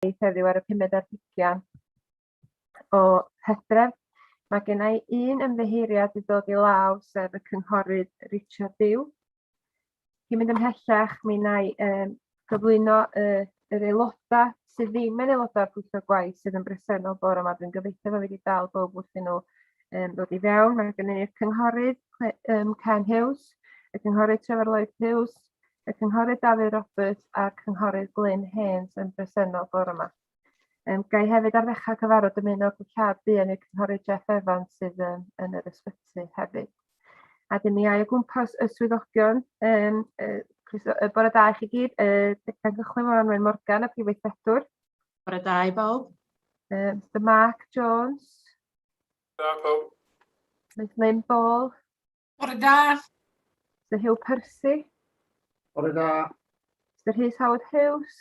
heddiw ar y pumed ar hugain o Hydref. Mae gen i un ymddiheuriad i ddod i law, sef y cynghorydd Richard Dew. Cyn mynd ymhellach, mi wna i um, gyflwyno y, yr aelodau sydd ddim yn aelodau o'r pwyllgor gwaith sydd yn bresennol bore yma. Dwi'n gobeithio bod fi wedi dal bob wrthyn nhw um, ddod i fewn. Mae gennym ni'r cynghorydd um, Ken Hughes, y cynghorydd Trevor Lloyd Hughes, y cynghorydd Dafydd Roberts a'r cynghorydd Glyn Haynes yn bresennol bore yma. Um, gai hefyd ar ddechrau cyfarfod dymuno gwellhad buan i'r cynghorydd Jeff Evans sydd um, yn yr ysbyty hefyd. A dyn mi ai o gwmpas y swyddogion, um, uh, croeso, uh, bore da i chi gyd, uh, gan gychwyn fo Anwen Morgan, y prif weithredwr. Bore da i bawb. Mr Mark Jones. Da pawb. Miss Lynn Ball. Bore da. Mr Hugh Percy. Bore da. Mr Rhys Howard Hughes.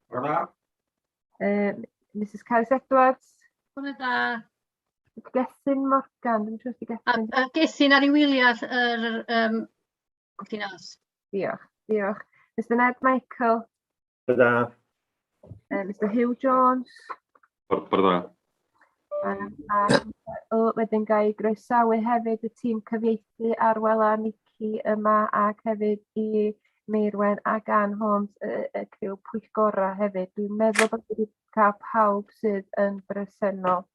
Bore da. Mrs Carys Edwards. Bore da. Gethin Morgan, dwi'n siŵr os 'di Gethin. A Gethin ar ei wyliau yr um, wythnos. Diolch, diolch. Mr Ned Michael. Bore da. Mr Hugh Jones. Bore da. A wedyn ga i groesawu hefyd y tîm cyfieithu Arwel a Nici yma ac hefyd i Meirwen ac Ann Holmes, y, y criw pwyllgora hefyd. Dwi'n meddwl bod wedi cael pawb sydd yn bresennol.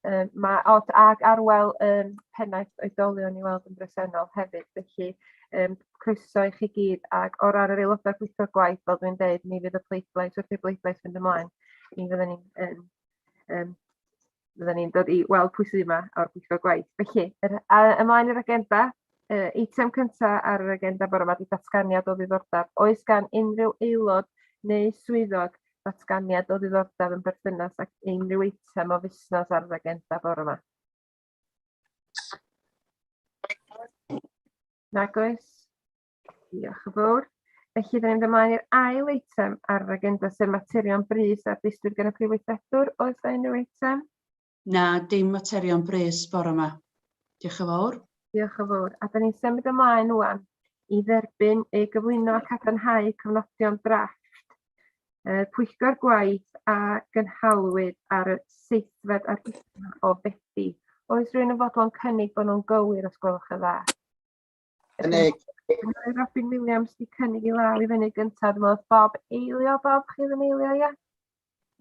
Um, mae Od ag Arwel yn pennaeth oedolion i weld yn bresennol hefyd, felly um, croeso i chi gyd ac o ran yr aelodau pwyllgor gwaith, fel dwi'n deud, mi fydd y pleidlais wrth i'r bleidlais fynd ymlaen, mi fydden ni'n um, um, fydden ni'n dod i weld pwy sydd yma o'r pwyllgor gwaith. Felly, yr, a, ymlaen i'r agenda, uh, eitem cyntaf ar yr agenda bore yma 'di datganiad o ddiddordeb. Oes gan unrhyw aelod neu swyddog ddatganiad o ddiddordeb yn berthynas ag unrhyw eitem o fusnes ar yr agenda bore yma? Nag oes? Diolch yn fawr. Felly, da ni'n mynd ymlaen i'r ail eitem ar yr agenda, sef materion brys a'r disgwyl gan y Prif Weithredwr. Oes da unrhyw eitem? Na, dim materion brys bore yma. Diolch yn fawr. Diolch yn fawr. A da ni'n symud ymlaen wan i dderbyn ei gyflwyno a cadarnhau cofnodion drafft y pwyllgor gwaith a gynhalwyd ar y seithfed ar hugain o Fedi. Oes rhywun yn fodlon cynnig bod nhw'n gywir os gwelwch yn dda? Cynnig. Cynghorydd Robin Williams 'di cynnig i law i fyny gyntaf. Dwi'n meddwl Bob eilio, Bob, chi oedd yn eilio, ia?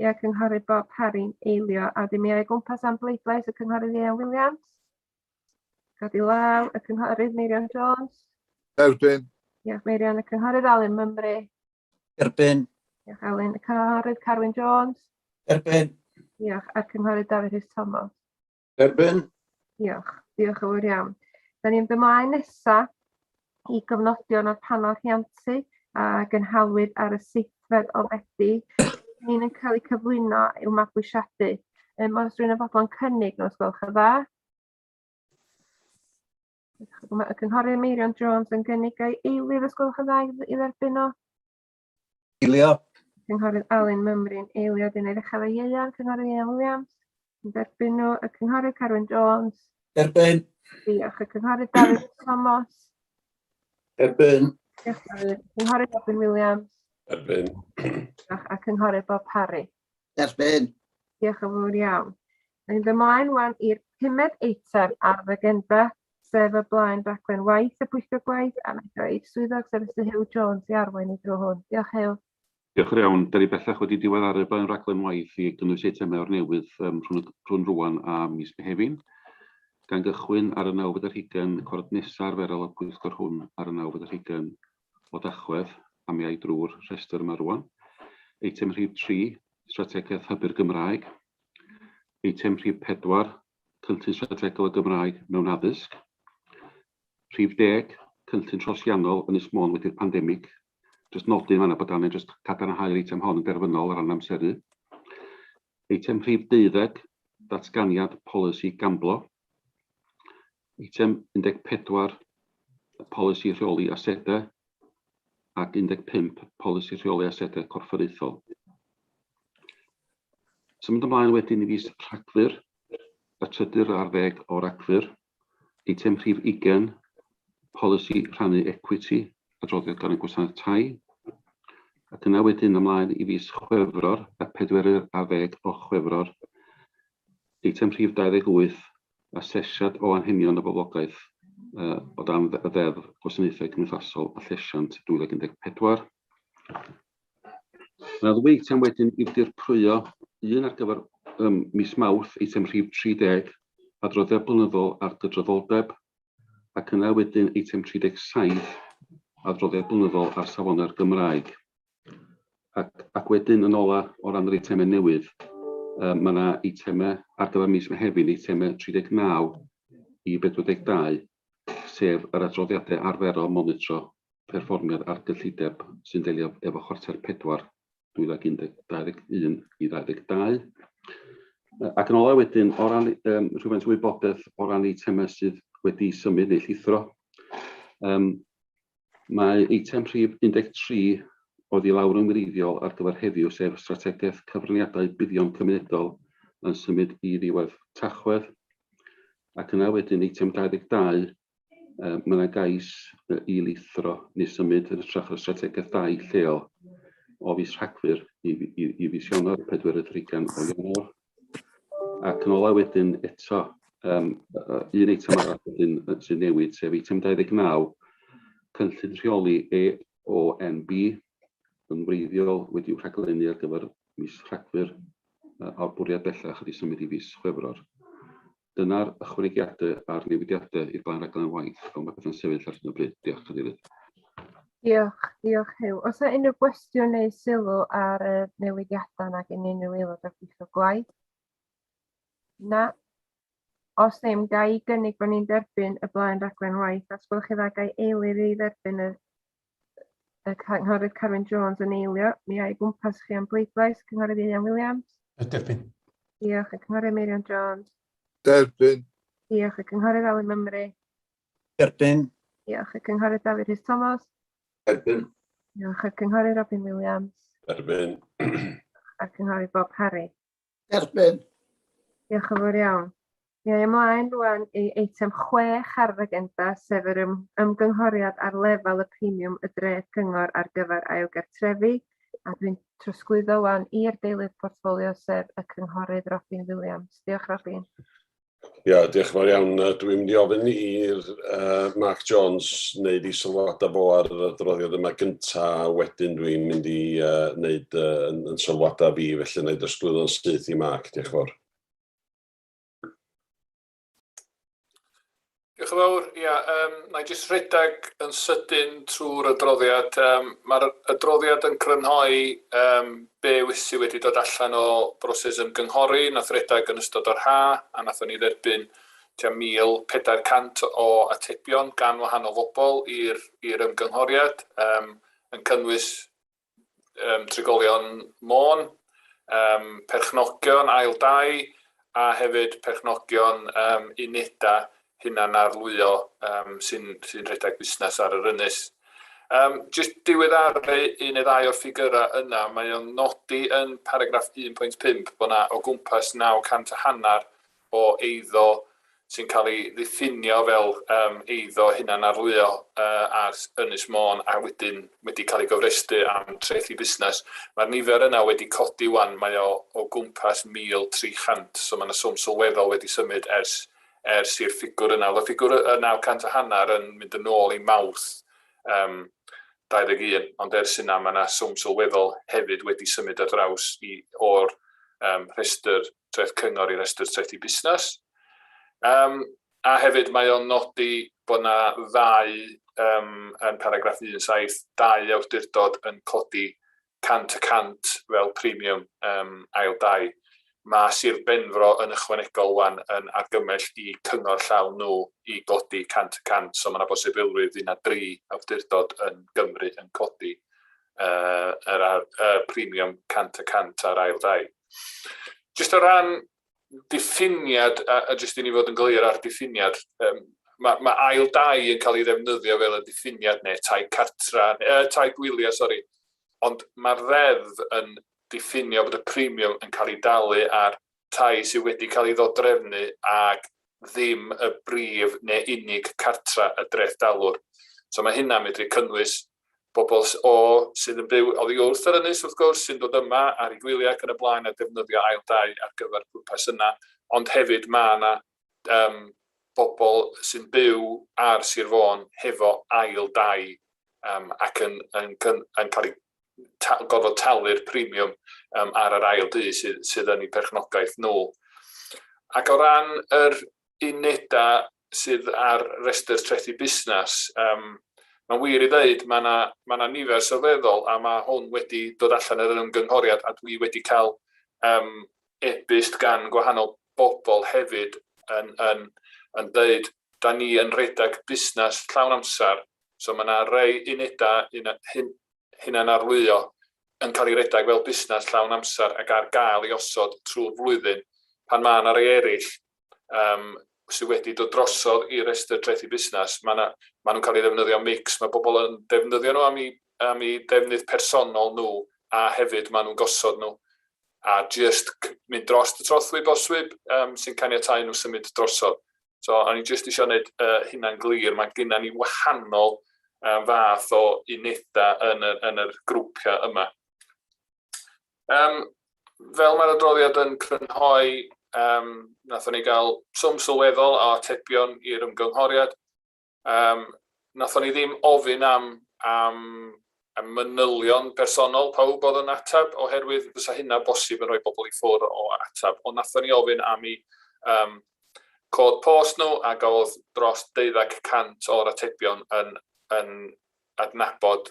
Ia, Cynghorydd Bob Parry'n eilio. A dim i o'i gwmpas am bleidlais y Cynghorydd Ian Williams. Codi law, y Cynghorydd Meirion Jones. Erbyn. Diolch Meirion, y Cynghorydd Alun Mymru. Erbyn. Diolch Alun, y Cynghorydd Carwyn Jones. Erbyn. Diolch, a'r Cynghorydd Dafydd Rhys Thomas. Erbyn. Diolch, diolch yn fawr iawn. Da ni'n mynd ymlaen nesa i gofnodion o'r panel rhiantu a gynhalwyd ar y seithfed o Fedi. Ni'n yn cael eu cyflwyno i'w mabwysiadu. Um, os rhywun yn fodlon cynnig nhw, os gwelwch yn dda. Mae y cynghorydd Meirion Jones yn gynnig a'i eilydd, os gwelwch yn dda, i dderbyn nhw. Eilio. Cynghorydd Alun Mymryn eilio, dyn ei ddechrau efo Ieuan, Cynghorydd Ieuan Williams. Yn derbyn nhw, y Cynghorydd Carwyn Jones. Erbyn. Diolch. Y Cynghorydd Dafydd Thomas. Erbyn. Diolch Dafydd. Cynghorydd Robin Williams. Erbyn. Diolch. A Cynghorydd Bob Parry. Erbyn. Diolch yn fawr iawn. Ni'n mynd ymlaen wan i'r pumed eitem ar yr agenda, sef y blaen raglen waith y Pwyllgor Gwaith, a wnaeth roi swyddog sef Mr Huw Jones i arwain ni drwy hwn. Diolch Huw. Diolch yn iawn. Da ni bellach wedi diweddaru'r blaen raglen waith i gynnwys eitemau o'r newydd um, rhwng, rhwng rwan a mis Mehefin, gan gychwyn ar y nawfed ar hugain, y cwrdd nesaf arferol o'r pwyllgor hwn ar y nawfed ar hugain o Dachwedd, a mi ai drwy'r rhestr yma rwan. Eitem rhif 3, Strategaeth Hybu'r Gymraeg. Eitem rhif 4, Cynllun Strategol y Gymraeg mewn Addysg. Rhif 10, Cynllun Trosiannol Ynys Môn wedi'r pandemig. Jyst nodi yn fanna bod angen jyst cadarnhau'r eitem hon yn derfynol o ran amseru. Eitem rhif 12, Datganiad Polisi Gamblo. Eitem 14, Polisi Rheoli Asedau, ac 15, Polisi Rheoli Asedau Corfforaethol. Symud ymlaen wedyn i fis Rhagfyr, y trydydd ar ddeg o Ragfyr, eitem rhif 20, Polisi Rhannu Ecwiti, adroddiad gan y Gwasanaeth Tai. Ac yna wedyn ymlaen i fis Chwefror, y pedwerydd ar ddeg o Chwefror, eitem rhif 28, asesiad o anghenion y boblogaeth o dan y Ddeddf Gwasanaethau Cymdeithasol a Llesiant 2014. Mae yna ddwy eitem wedyn i'w dirprwyo, un ar gyfer um, mis Mawrth, eitem rhif 30, adroddiad blynyddol ar gydraddoldeb, ac yna wedyn eitem 37, adroddiad blynyddol ar safonau'r Gymraeg. Ac, ac wedyn yn ola, o ran yr eitemau newydd, um, mae yna eitemau ar gyfer mis Mehefin, eitemau 39 i 42, sef yr adroddiadau arferol monitro perfformiad ar gyllideb sy'n delio efo chwarter 4 2021 i 22. Ac yn ola wedyn, o ran um, rhywfaint o wybodaeth o ran eitemau sydd wedi symud neu llithro, um, mae eitem rhif 13 oedd i lawr yn wreiddiol ar gyfer heddiw, sef strategaeth cyfraniadau buddion cymunedol yn symud i ddiwedd Tachwedd. Ac yna wedyn eitem 22, mae yna gais i lithro neu symud yn hytrach o'r strategaeth dai lleol o fis Rhagfyr i, i, i fis Ionawr, pedwerydd trigain o Ionawr. Ac yn ola wedyn eto, um, un eitem arall wedyn sy'n newid, sef eitem 29, cynllun rheoli EONB, yn wreiddiol wedi'w rhaglennu ar gyfer mis Rhagfyr, a'r bwriad bellach ydy symud i fis Chwefror. Dyna'r ychwanegiadau a'r newidiadau i'r blaen raglen waith fel mae pethau'n sefyll ar hyn o bryd. Diolch, Cadeirydd. Diolch, diolch Huw. Oes yna unrhyw gwestiwn neu sylw ar y newidiadau yna gen unrhyw aelod o'r pwyllgor gwaith? Na. Os ddim, ga i gynnig bod ni'n derbyn y blaen raglen waith. Os gwelwch chi dda, ga i eilydd i dderbyn y, y Cynghorydd Carwyn Jones yn eilio. Mi a'i gwmpas chi am bleidlais. Cynghorydd Ieuan Williams. Derbyn. Diolch. Y Cynghorydd Meirion Jones. Derbyn. Diolch. Y Cynghorydd Alun Mymru. Derbyn. Diolch. Y Cynghorydd Dafydd Rhys Thomas. Derbyn. Diolch. Y Cynghorydd Robin Williams. Derbyn. A'r Cynghorydd Bob Harry. Derbyn. Diolch yn fawr iawn. Mi ai ymlaen rwan i eitem 6 ar yr agenda, sef yr ymgynghoriad ar lefel y premiwm y dreth gyngor ar gyfer ailgartrefi, a dwi'n trosglwyddo wan i'r deilydd portffolio, sef y Cynghorydd Robin Williams. Diolch, Robin. Ia, diolch yn fawr iawn. Dwi'n mynd i ofyn i'r Mark Jones wneud ei sylwadau fo ar yr adroddiad yma gynta, wedyn dwi'n mynd i wneud yn, yn sylwadau fi, felly wna i drosglwyddo'n syth i Mark. Diolch yn fawr. Diolch yn fawr. Ia, um, na i jyst rhedeg yn sydyn trwy'r adroddiad. Um, Mae'r adroddiad yn crynhoi um, be sydd wedi dod allan o broses ymgynghori. Nath redeg yn ystod o'r ha, a nathon ni dderbyn tua 1,400 o atebion gan wahanol bobl i'r ymgynghoriad, um, yn cynnwys um, trigolion Môn, um, perchnogion ail dai a hefyd perchnogion um, unedau hunan arlwyo um, sy'n sy rhedeg busnes ar yr ynys. Um, just diweddaru un neu ddau o'r ffigurau yna, mae o'n nodi yn paragraff 1.5 bod yna o gwmpas 900 a hanner o eiddo sy'n cael ei ddiffinio fel um, eiddo hunanarlwyo uh, ar Ynys Môn a wedyn wedi cael ei gofrestru am trethi busnes. Mae'r nifer yna wedi codi wan, mae o o gwmpas 1,300, so mae yna swm sylweddol wedi symud ers, ers i'r ffigwr yna. Oedd y ffigwr y 900 a hanner yn mynd yn ôl i Mawrth um, 21, ond ers yna mae yna swm sylweddol hefyd wedi symud ar draws i, o'r um, rhestr treth cyngor i restr trethi busnes. Um, a hefyd mae o'n nodi bod yna ddau, um, yn paragraff 17, dau awdurdod yn codi 100% fel premium um, ail dai. Mae Sir Benfro yn ychwanegol wan yn argymell i cyngor llawn nhw i godi 100%, so mae yna bosibilrwydd i na dri awdurdod yn Gymru yn codi uh, yr, yr premium 100% ar ail dai. Jyst o ran diffiniad, a, a jyst i ni fod yn glir ar diffiniad, um, mae, mae ail dai yn cael ei ddefnyddio fel y diffiniad neu tai cartra, tai gwyliau, sori. Ond mae'r ddeddf yn diffinio bod y premium yn cael ei dalu ar tai sydd wedi cael ei ddodrefnu ag ddim y brif neu unig cartra y dreth dalwr. So mae hynna'n medru cynnwys Bobl o sydd yn byw oddi wrth yr ynys wrth gwrs sy'n dod yma ar eu gwyliau ac yn y blaen a defnyddio ail dai ar gyfer pwrpas yna, ond hefyd mae yna um, bobl sy'n byw ar Sir Fôn hefo ail dai um, ac yn, yn, yn, yn cael eu ta gorfod talu'r premiwm um, ar yr ail dŷ sydd, sydd yn eu perchnogaeth nhw. Ac o ran yr unedau sydd ar restr trethi busnes, um, mae'n wir i ddeud, mae yna ma na nifer sylweddol a mae hwn wedi dod allan yr ymgynghoriad a dwi wedi cael um, e-byst gan gwahanol bobl hefyd yn, yn, yn dweud da ni yn rhedeg busnes llawn amser, so mae yna rei unedau hun, hunan arlwyo yn cael ei redeg fel busnes llawn amser ac ar gael ei osod trwy'r flwyddyn, pan mae yna rei eraill um, sydd wedi dod drosodd i restr trethi busnes, mae yna, maen nhw'n cael ei ddefnyddio mix, mae bobl yn defnyddio nhw am eu, am eu defnydd personol nhw a hefyd maen nhw'n gosod nhw a just mynd dros y trothwy bosib um, sy'n caniatáu nhw symud drosodd. So, o'n i jyst eisiau gwneud hynna'n glir, mae gennym ni wahanol fath o unedau yn y, yn yr grwpiau yma. Um, fel mae'r adroddiad yn crynhoi, um, nathon ni gael swm sylweddol o atebion i'r ymgynghoriad. Um, nathon ni ddim ofyn am, am, am manylion personol pawb oedd yn ateb, oherwydd fysa hynna bosib yn rhoi bobl i ffwrdd o ateb. Ond nathon ni ofyn am i um, cod post nhw a gafodd dros 1200 o'r atebion yn, yn adnabod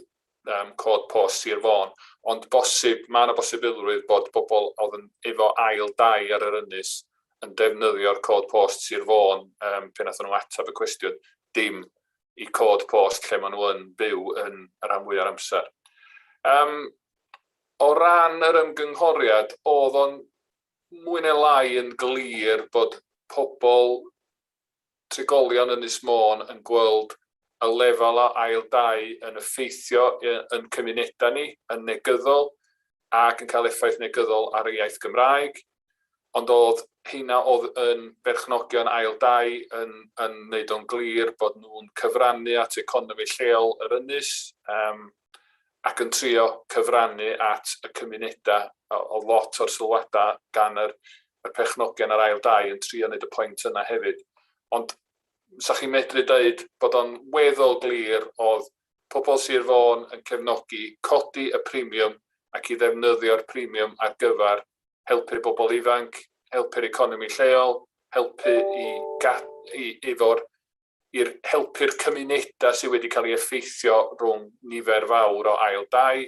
um, cod post Sir Fôn. Ond bosib, mae yna bosibilrwydd bod bobl oedd yn efo ail dai ar yr ynys yn defnyddio'r cod post Sir Fôn um, pe nath nhw ateb y cwestiwn, dim i cod post lle maen nhw yn byw yn y rhan fwyaf o'r amser. Um, o ran yr ymgynghoriad, oedd o'n mwy neu lai yn glir bod pobl trigolion Ynys Môn yn gweld y lefel o ail dai yn effeithio yn cymunedau ni yn negyddol ac yn cael effaith negyddol ar y iaith Gymraeg, ond oedd heina oedd yn berchnogion ail dai yn, yn neud o'n glir bod nhw'n cyfrannu at economi lleol yr ynys um, ac yn trio cyfrannu at y cymunedau. O, o lot o'r sylwadau gan yr, y perchnogion ar ail dai yn trio wneud y pwynt yna hefyd. Ond sa chi'n medru dweud bod o'n weddol glir oedd pobl Sir Fôn yn cefnogi codi y premiwm ac i ddefnyddio'r premiwm ar gyfer helpu'r bobl ifanc, helpu'r economi lleol, helpu i, i, efo'r i'r helpu'r cymunedau sydd wedi cael ei effeithio rhwng nifer fawr o ail dai,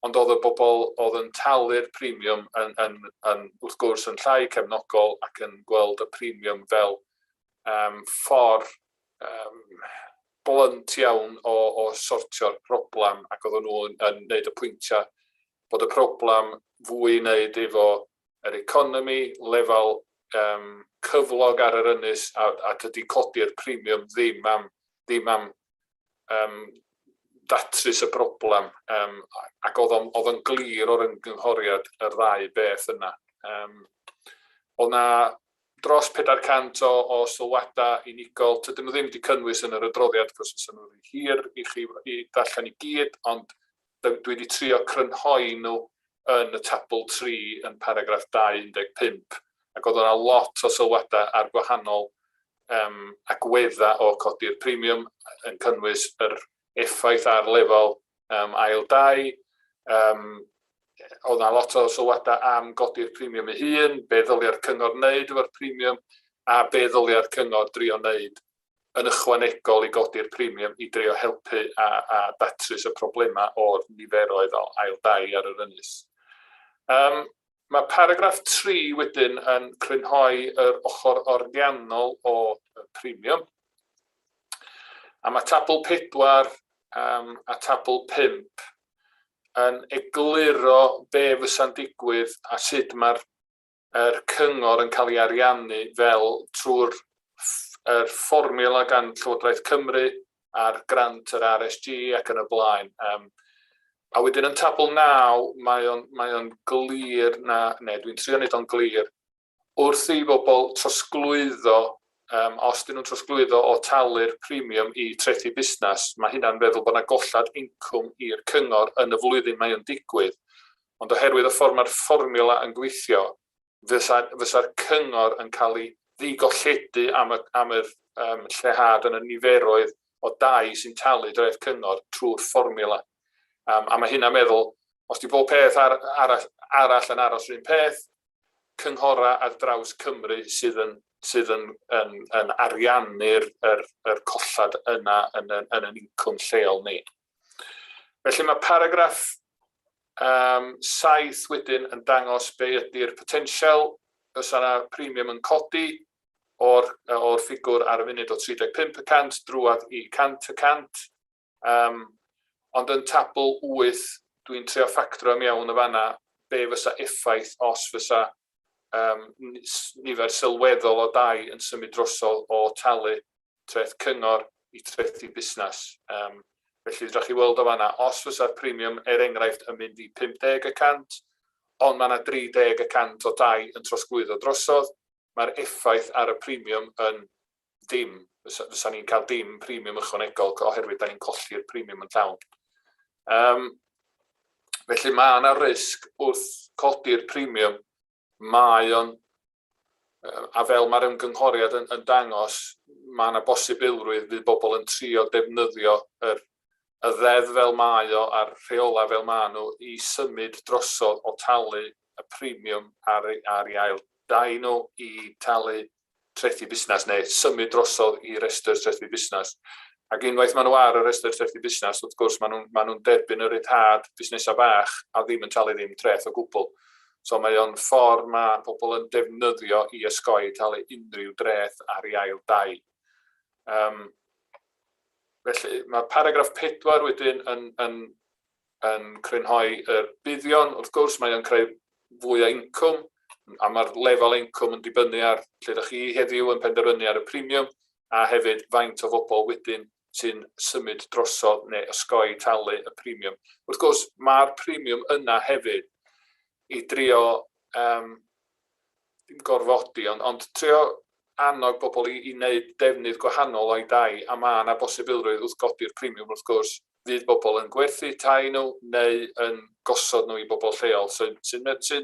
ond oedd y bobl oedd yn talu'r premiwm yn, yn, yn, wrth gwrs yn llai cefnogol ac yn gweld y premiwm fel um, ffordd um, blunt iawn o, o sortio'r broblem ac oedden nhw yn, yn gwneud y pwyntiau bod y broblem fwy i wneud efo yr economi, lefel um, cyflog ar yr ynys a, a dydy codi'r premiwm ddim am, ddim am um, datrys y broblem um, ac oedd o'n, oedd o'n glir o'r ymgynghoriad yr ddau beth yna. Um, oedd na dros 400 o, o sylwadau unigol, tydyn nhw ddim wedi cynnwys yn yr adroddiad, cos fysa nhw'n rhy hir i chi i darllen i gyd, ond dwi wedi trio crynhoi nhw yn y tabl 3 yn paragraff 2.15, ac oedd yna lot o sylwadau ar gwahanol um, agweddau o codi'r premium yn cynnwys yr effaith ar lefel um, ail dai, um, oedd yna lot o sylwadau am godi'r premium ei hun, be ddylia'r cyngor wneud efo'r premium, a be ddylia'r cyngor drio wneud yn ychwanegol i godi'r premium i drio helpu a, a datrys y problemau o'r niferoedd o ail dai ar yr ynys. Um, mae paragraff 3 wedyn yn crynhoi yr ochr organol o premium. A mae tabl 4 um, a tabl 5 yn egluro be fysa'n digwydd a sut mae'r yr cyngor yn cael ei ariannu fel trwy'r yr fformiwla gan Llywodraeth Cymru a'r grant yr RSG ac yn y blaen. Um, a wedyn yn tabl 9, mae o'n, mae o'n glir na, neu dwi'n trio wneud o'n glir, wrth i bobl trosglwyddo um, os dyn nhw'n trosglwyddo o talu'r premium i trethi busnes, mae hynna'n feddwl bod yna gollad incwm i'r cyngor yn y flwyddyn mae o'n digwydd. Ond oherwydd y ffordd mae'r fformiwla yn gweithio, fysa'r fysa cyngor yn cael ei ddigolledu am y, am yr um, lleihad yn y niferoedd o dai sy'n talu dreth cyngor trwy'r fformiwla. Um, a mae hynna'n meddwl, os di bob peth ar, arall, arall yn aros yr un peth, cynghorau ar draws Cymru sydd yn, sydd yn, yn, yn ariannu'r yr, yr collad yna yn, yn, yn yn incwm lleol ni. Felly mae paragraff um, 7 wedyn yn dangos be ydy'r potensial fysa yna premium yn codi o'r, or ffigwr ar y funud o 35% drwad i 100%. Um, ond yn tabl 8, dwi'n trio ffactro mewn y fanna be fysa effaith os fysa um, nifer sylweddol o dai yn symud drosodd o talu treth cyngor i trethi busnes. Um, felly, ydych chi weld o fanna, os fysa'r premium er enghraifft yn mynd i 50 y cant, ond mae yna 30 y cant o dai yn trosglwyddo drosodd, mae'r effaith ar y premium yn dim. Fysa, fysa ni'n cael dim premium ychwanegol oherwydd da ni'n colli'r premium yn llawn. Um, felly mae yna risg wrth codi'r premium, mae o'n, a fel mae'r ymgynghoriad yn, yn dangos, mae yna bosibilrwydd fydd bobl yn trio defnyddio yr, y ddeddf fel mae o a'r rheolau fel maen nhw i symud drosodd o talu y premium ar, ar ei ail dai nhw i talu trethi busnes neu symud drosodd i restr trethi busnes. Ac unwaith maen nhw ar y restr trethi busnes, wrth gwrs, maen nhw'n maen nhw derbyn y rhyddhad busnesau bach a ddim yn talu ddim treth o gwbl. So mae o'n ffordd mae pobl yn defnyddio i osgoi talu unrhyw dreth ar ei ail dai. Um, felly mae paragraff 4 wedyn yn, yn, yn crynhoi yr buddion. Wrth gwrs, mae o'n creu fwy o incwm, a mae'r lefel incwm yn dibynnu ar lle ydych chi heddiw yn penderfynu ar y premium, a hefyd faint o bobl wedyn sy'n symud drosodd neu osgoi talu y premium. Wrth gwrs, mae'r premium yna hefyd i drio, um, dim gorfodi, ond, ond trio annog bobl i, i wneud defnydd gwahanol o'i dai, a mae yna bosibilrwydd wrth godi'r premium wrth gwrs, fydd bobl yn gwerthu tai nhw neu yn gosod nhw i bobl lleol. So, sy'n, sy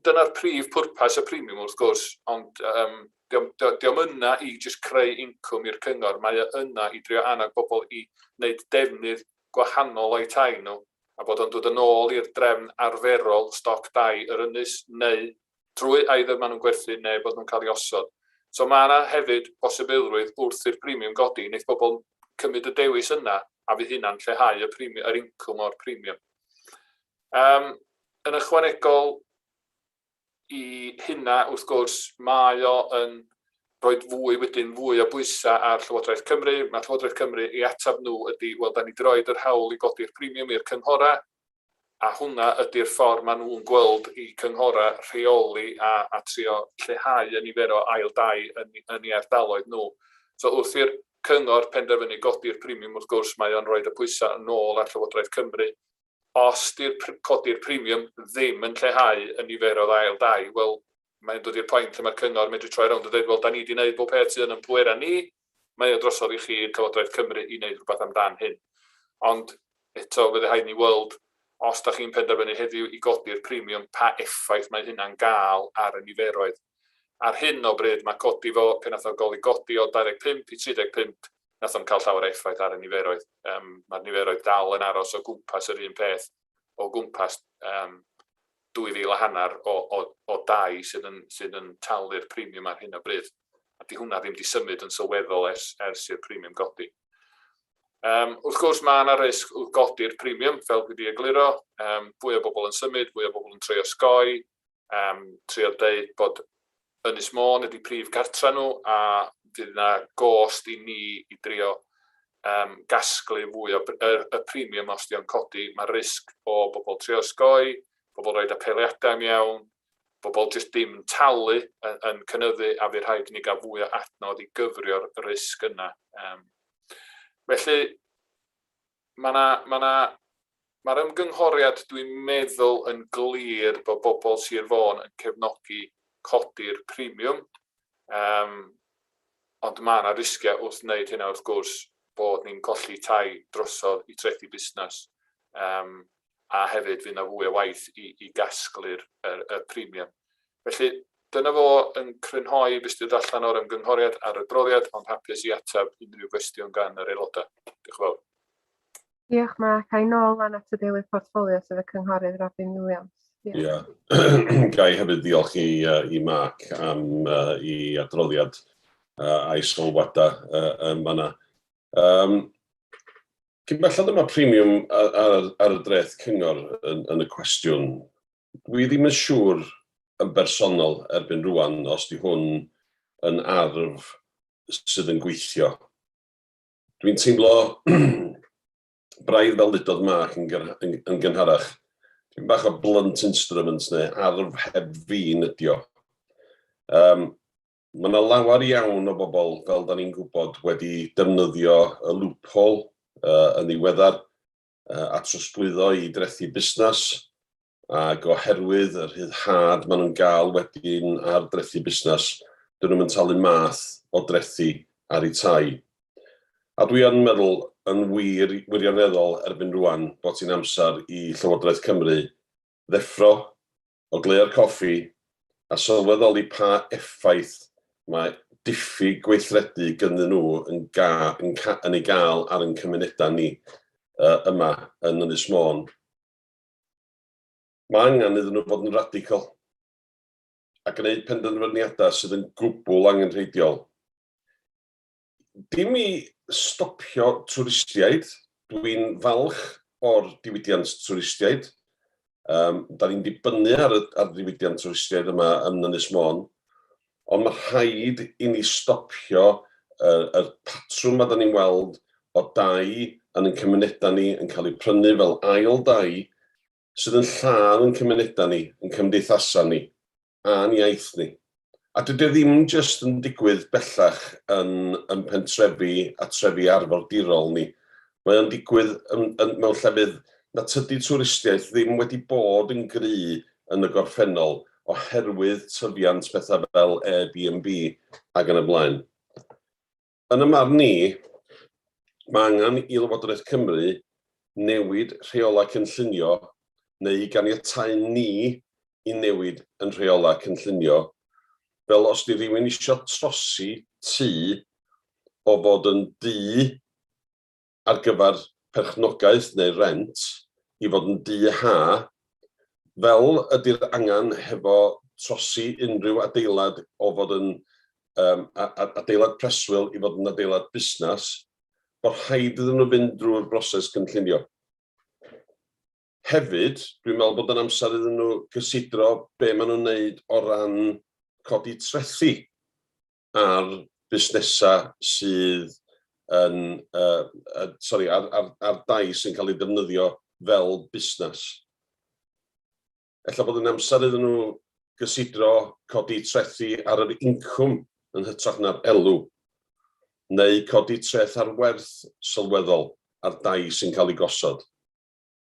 dyna'r prif pwrpas y premium wrth gwrs, ond um, diolch yna i jyst creu incwm i'r cyngor, mae o yna i drio annog bobl i wneud defnydd gwahanol o'i tai nhw, a bod o'n dod yn ôl i'r drefn arferol stoc dai yr ynys, neu drwy either maen nhw'n gwerthu neu bod nhw'n cael ei osod. So mae yna hefyd bosibilrwydd wrth i'r premium godi, wneith bobl cymryd y dewis yna a fydd hynna'n lleihau y premium, yr incwm o'r premium. Um, yn ychwanegol i hynna, wrth gwrs, mae o yn rhoi fwy wedyn fwy o bwysau ar Llywodraeth Cymru. Mae Llywodraeth Cymru i atab nhw ydy, wel, da ni wedi rhoi yr hawl i godi'r premium i'r cynghorau, a hwnna ydy'r ffordd maen nhw'n gweld i cynghorau rheoli a, a trio lleihau y nifer o ail dai yn, yn ei ardaloedd nhw. So wrth i'r cyngor penderfynu godi'r premium, wrth gwrs, mae o'n rhoi y pwysau yn ôl ar Llywodraeth Cymru. Os di'r codi'r premium ddim yn lleihau y nifer o ail dai, wel, mae'n dod i'r pwynt lle mae'r cyngor yn medru troi rownd a dweud, wel, da ni wedi gwneud bob peth sydd yn yn pwerau ni, mae o drosodd i chi, Llywodraeth Cymru, i wneud rhywbeth amdan hyn. Ond eto, fydde rhaid ni weld, os da chi'n penderfynu heddiw i godi'r premium, pa effaith mae hynna'n gael ar y niferoedd. Ar hyn o bryd, mae codi fo, pan nath o gael ei godi o 25 i 35, nath o'm cael llawer o effaith ar y niferoedd. Um, mae'r niferoedd dal yn aros o gwmpas yr un peth, o gwmpas um, 2,000 a hanner o, o, o dai sydd yn, sydd yn talu'r premium ar hyn o bryd. A di hwnna ddim di symud yn sylweddol ers, ers i'r premium godi. Um, wrth gwrs, mae yna risg wrth godi'r premium, fel dwi wedi egluro. Um, fwy o bobl yn symud, fwy o bobl yn trio osgoi, um, trio deud bod Ynys Môn ydy prif gartra nhw, a fydd yna gost i ni i drio um, gasglu fwy o y, y premium os di o'n codi. Mae risg o bobl trio osgoi, bobl rhoid apeliadau mewn, bobl jyst dim yn talu yn, yn cynyddu a fydd rhaid i ni gael fwy o adnodd i gyfrio'r risg yna. Um, felly, mae 'na, mae 'na, mae'r ymgynghoriad dwi'n meddwl yn glir bod bobl Sir Fôn yn cefnogi codi'r premium. Um, ond mae yna risgiau wrth wneud hynna wrth gwrs bod ni'n colli tai drosodd i trethi busnes. Um, a hefyd fydd yna fwy o waith i, i gasglu'r y, y premium. Felly dyna fo yn crynhoi beth sydd allan o'r ymgynghoriad ar y adroddiad, ond hapus i ateb unrhyw gwestiwn gan yr aelodau. Diolch yn fawr. Diolch Mark. A'i nôl lan at y deilydd portffolio sef y cynghorydd Robin Williams. Ie. Yeah. Ga i hefyd ddiolch i, uh, i Mark am uh, i adroddiad uh, a'i sylwadau uh, yn fanna. Um, cyn belled yma premium ar, ar, ar y dreth cyngor yn, yn y cwestiwn, dwi ddim yn siŵr yn bersonol erbyn rwan os di hwn yn arf sydd yn gweithio. Dwi'n teimlo braidd fel ddudodd Mark yn, yn, yn gynharach, dwi'n bach o blunt instrument neu arf heb fin ydi o. Um, mae yna lawer iawn o bobl, fel da ni'n gwybod, wedi defnyddio y loophole uh, yn ddiweddar uh, a trosglwyddo i drethu busnes, ac oherwydd y rhyddhad maen nhw'n gael wedyn ar drethu busnes, dyn nhw'n talu math o drethi ar eu tai. A dwi yn meddwl yn wir wirioneddol erbyn rwan bod hi'n amser i Llywodraeth Cymru ddeffro o gleuo'r coffi a sylweddoli pa effaith mae diffyg gweithredu gynnyn nhw yn, ga, yn, ca, yn ei gael ar ein cymunedau ni uh, yma yn Ynys Môn. Mae angen iddyn nhw fod yn radical a gwneud penderfyniadau sydd yn gwbl angenrheidiol. Dim i stopio twristiaid, dwi'n falch o'r diwydiant twristiaid. Um, da ni'n dibynnu ar y, ar ddiwydiant twristiaid yma yn Ynys Môn, ond mae rhaid i ni stopio y, y patrwm ma da ni'n weld o dai yn ein cymunedau ni yn cael eu prynu fel ail dai sydd yn lladd yn cymunedau ni, yn cymdeithasau ni, a'n iaith ni. A dydy o ddim jyst yn digwydd bellach yn, yn pentrefi a trefi arfordirol ni. Mae o'n digwydd yn, yn, mewn llefydd na tydi twristiaeth ddim wedi bod yn gry yn y gorffennol oherwydd tyfiant pethau fel Airbnb ac yn y blaen. Yn y marn i, mae angen i Lywodraeth Cymru newid rheolau cynllunio neu ganiatáu ni i newid yn rheolau cynllunio, fel os di rhywun isio trosi tŷ o fod yn dŷ ar gyfer perchnogaeth neu rent i fod yn dŷ ha, fel ydy'r angen hefo trosi unrhyw adeilad o fod yn um, adeilad preswyl i fod yn adeilad busnes, bod rhaid iddyn nhw fynd drwy'r broses cynllunio. Hefyd, dwi'n meddwl bod yn amser iddyn nhw gysidro be maen nhw'n wneud o ran codi trethi ar busnesau sydd yn, uh, uh, sorry, ar, ar, ar dai sy'n cael ei defnyddio fel busnes. Ella bod yn amser iddyn nhw gysidro codi trethi ar yr incwm yn hytrach na'r elw, neu codi treth ar werth sylweddol ar dai sy'n cael ei gosod,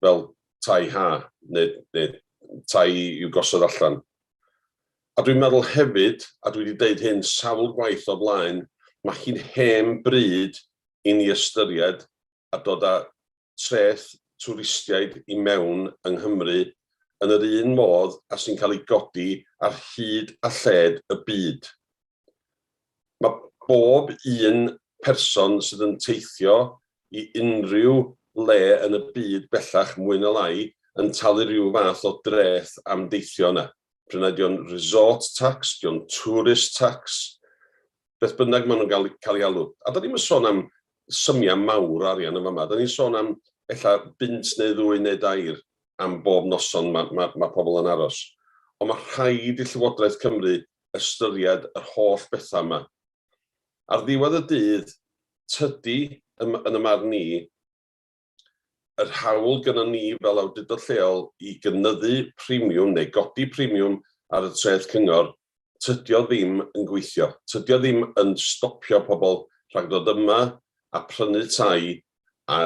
fel tai ha neu, neu tai i'w gosod allan. A dwi'n meddwl hefyd, a dwi wedi deud hyn sawl gwaith o blaen, mae hi'n hen bryd i ni ystyried a dod â treth twristiaid i mewn yng Nghymru yn yr un modd a sy'n cael ei godi ar hyd a lled y byd. Mae bob un person sydd yn teithio i unrhyw le yn y byd bellach, mwy na lai, yn talu rhyw fath o dreth am deithio yna. Pryn ai dio'n resort tax, dio'n tourist tax, beth bynnag maen nhw'n gael, cael ei alw. A da ni'n sôn am symiau mawr o arian yn fama. Da ni'n sôn am ella bunt neu ddwy neu dair am bob noson mae, mae, mae pobl yn aros. Ond mae rhaid i Llywodraeth Cymru ystyried yr holl bethau yma. Ar ddiwedd y dydd, tydi, yn, yn y marn i, yr hawl gynnon ni fel awdurdod lleol i gynyddu premiwm neu godi premiwm ar y treth cyngor, tydi o ddim yn gweithio. Tydi o ddim yn stopio pobl rhag dod yma a prynu tai a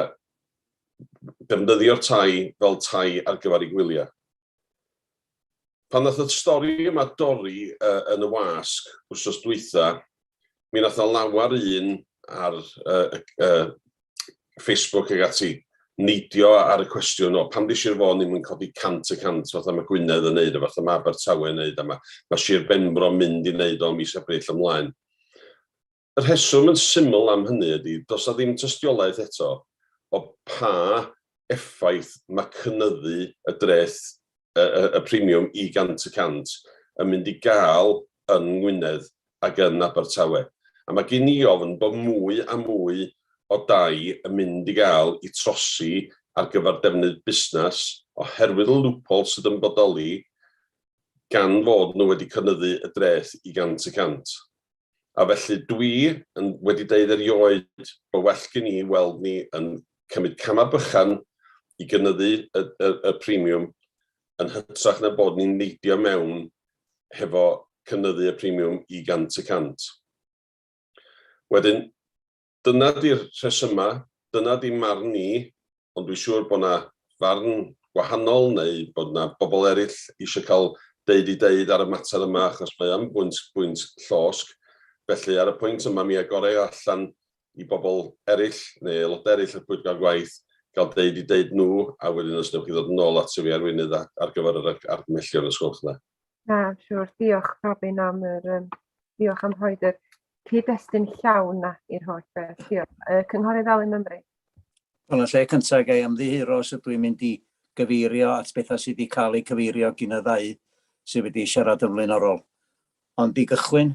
defnyddio'r tai fel tai ar gyfer eu gwyliau. Pan nath y stori yma dorri yn y wasg wsos dwytha, mi nath 'na lawar un ar Facebook ag ati neidio ar y cwestiwn o pam 'di Sir Fôn ddim yn codi 100% fatha mae Gwynedd yn neud a fatha mae Abertawe yn neud a mae, mae Sir Benfro mynd i neud o mis Ebrill ymlaen. Y rheswm yn syml am hynny ydy, does 'na ddim tystiolaeth eto o pa effaith mae cynyddu y dreth, y, y, y premiwm i 100% yn mynd i gael yn Ngwynedd ac yn Abertawe. A mae gen i ofn bod mwy a mwy o dai yn mynd i gael i trosi ar gyfer defnydd busnes oherwydd y loophole sydd yn bodoli gan fod nhw wedi cynyddu y dreth i 100%. A felly dwi yn wedi deud erioed bod well gen i weld ni yn cymryd camau bychan i gynyddu y, y, y premiwm yn hytrach na bod ni'n neidio mewn hefo cynyddu y premiwm i 100%. Wedyn, dyna di'r rhesymau, dyna di marn ni, ond dwi'n siŵr bod 'na farn gwahanol neu bod 'na bobl eraill eisiau cael deud i deud ar y mater yma achos mae o'n bwynt, bwynt llosg. Felly ar y pwynt yma mi agorau allan i bobl eraill neu aelodau eraill o'r Pwyllgor Gwaith gael deud i deud nhw a wedyn os newch chi ddod yn ôl ato fi arweinydd ar gyfer yr argymhellion os gwelwch dda. Na, siŵr. Diolch Robin am yr diolch am rhoid yr cyd-destun llawn na i'r holl beth. Diolch. Cynghorydd Alun Mymru. Wel, yn lle cyntaf, ga i ymddiheuro os ydw i'n mynd i gyfeirio at bethau sydd wedi cael eu cyfeirio gyn y ddau sydd wedi siarad yn flaenorol. Ond i gychwyn,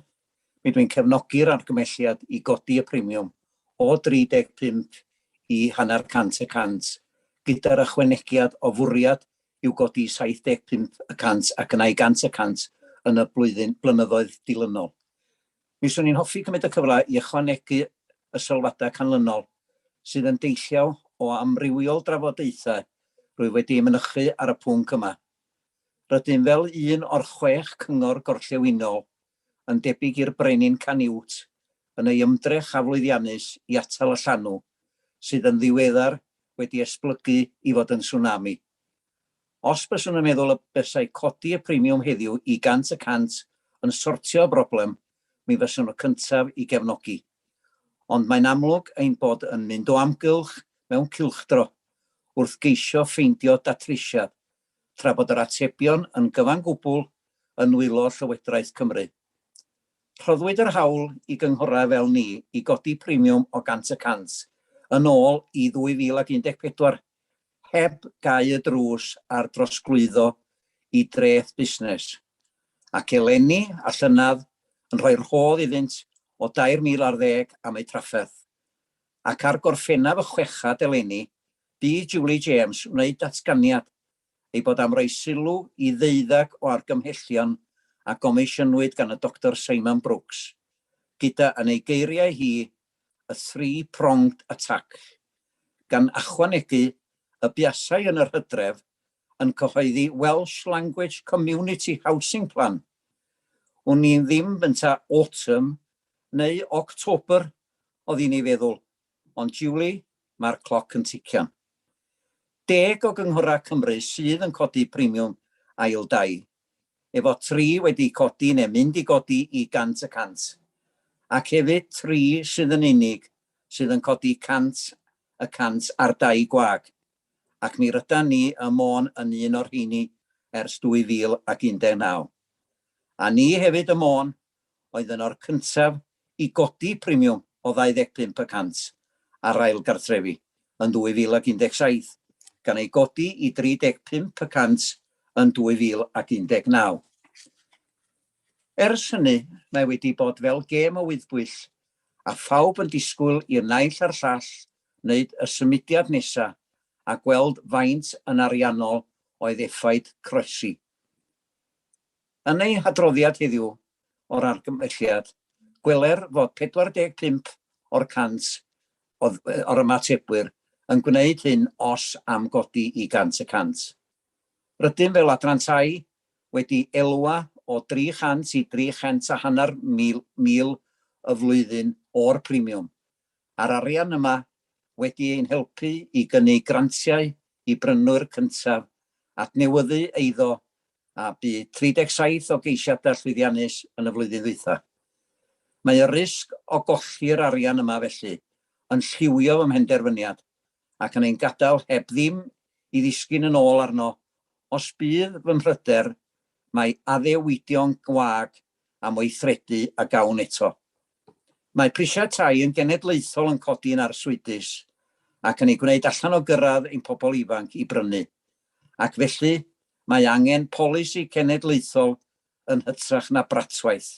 mi dwi'n cefnogi'r argymhelliad i godi y premiwm o 35 i hanner cant y cant, gyda'r ychwanegiad o fwriad i'w godi i 75 y cant ac yna i 100 y cant yn y blwyddyn, blynyddoedd dilynol. Mi 'swn i'n hoffi cymryd y cyfle i ychwanegu y sylwadau canlynol, sydd yn deillio o amrywiol drafodaethau rwyf wedi eu mynychu ar y pwnc yma. Rydym fel un o'r chwech cyngor gorllewinol, yn debyg i'r Brenin Canute yn ei ymdrech aflwyddiannus i atal y llanw, sydd yn ddiweddar wedi esblygu i fod yn tsunami. Os byswn yn meddwl y bysai codi y premiwm heddiw i gant y cant yn sortio y broblem, mi fyswn y cyntaf i gefnogi. Ond mae'n amlwg ein bod yn mynd o amgylch mewn cylchdro wrth geisio ffeindio datrysiad, tra bod yr atebion yn gyfan gwbl yn nwylo Llywodraeth Cymru. Rhoddwyd yr hawl i gynghorau fel ni i godi premiwm o gant y cant yn ôl i 2014, heb gau y drws ar drosglwyddo i dreth busnes, ac eleni a llynedd yn rhoi rhodd iddynt o 3,000 ar ddeg am eu trafferth. Ac ar Gorffennaf y chweched eleni, bu Julie James wneud datganiad ei bod am roi sylw i ddeuddeg o argymhellion a gomisiynwyd gan y Doctor Simon Brooks, gyda, yn ei geiriau hi, y three-pronged attack, gan ychwanegu y buasai yn yr hydref yn cyhoeddi Welsh Language Community Housing Plan. Wn i ddim ynta autumn neu October oedd hi'n ei feddwl, ond Julie, mae'r cloc yn tician. Deg o gynghorau Cymru sydd yn codi premiwm ail dai, efo tri wedi codi neu mynd i godi i gant y cant, ac hefyd tri sydd yn unig sydd yn codi 100% ar dai gwag, ac mi rydan ni ym Môn yn un o'r rheini ers 2019. A ni hefyd ym Môn oedd yn o'r cyntaf i godi premiwm o 25 y cant ar ail gartrefi yn 2017, gan ei godi i 35 y cant yn 2019. Ers hynny, mae wedi bod fel gêm o wyddbwyll, a phawb yn disgwyl i'r naill a'r llall wneud y symudiad nesa' a gweld faint yn ariannol oedd effaith croesi. Yn ei hadroddiad heddiw o'r argymhelliad, gweler fod 45 o'r cant o'r ymatebwyr yn gwneud hyn os am godi i gant y cant. Rydym fel Adran Tai wedi elwa o 300 i 300 a hanner mil y flwyddyn o'r premiwm, a'r arian yma wedi ein helpu i gynnig grantiau i brynwyr cyntaf, adnewyddu eiddo. a bu 37 o geisiadau llwyddiannus yn y flwyddyn ddwytha. Mae y risg o golli'r arian yma felly yn lliwio fy mhenderfyniad ac yn ein gadael heb ddim i ddisgyn yn ôl arno os bydd fy mhryder mai addewidion gwag am weithredu a gawn eto. Mae prisiau tai yn genedlaethol yn codi yn arswydus ac yn ei gwneud allan o gyrraedd ein pobl ifanc i brynu, ac felly mae angen polisi cenedlaethol yn hytrach na bratwaith.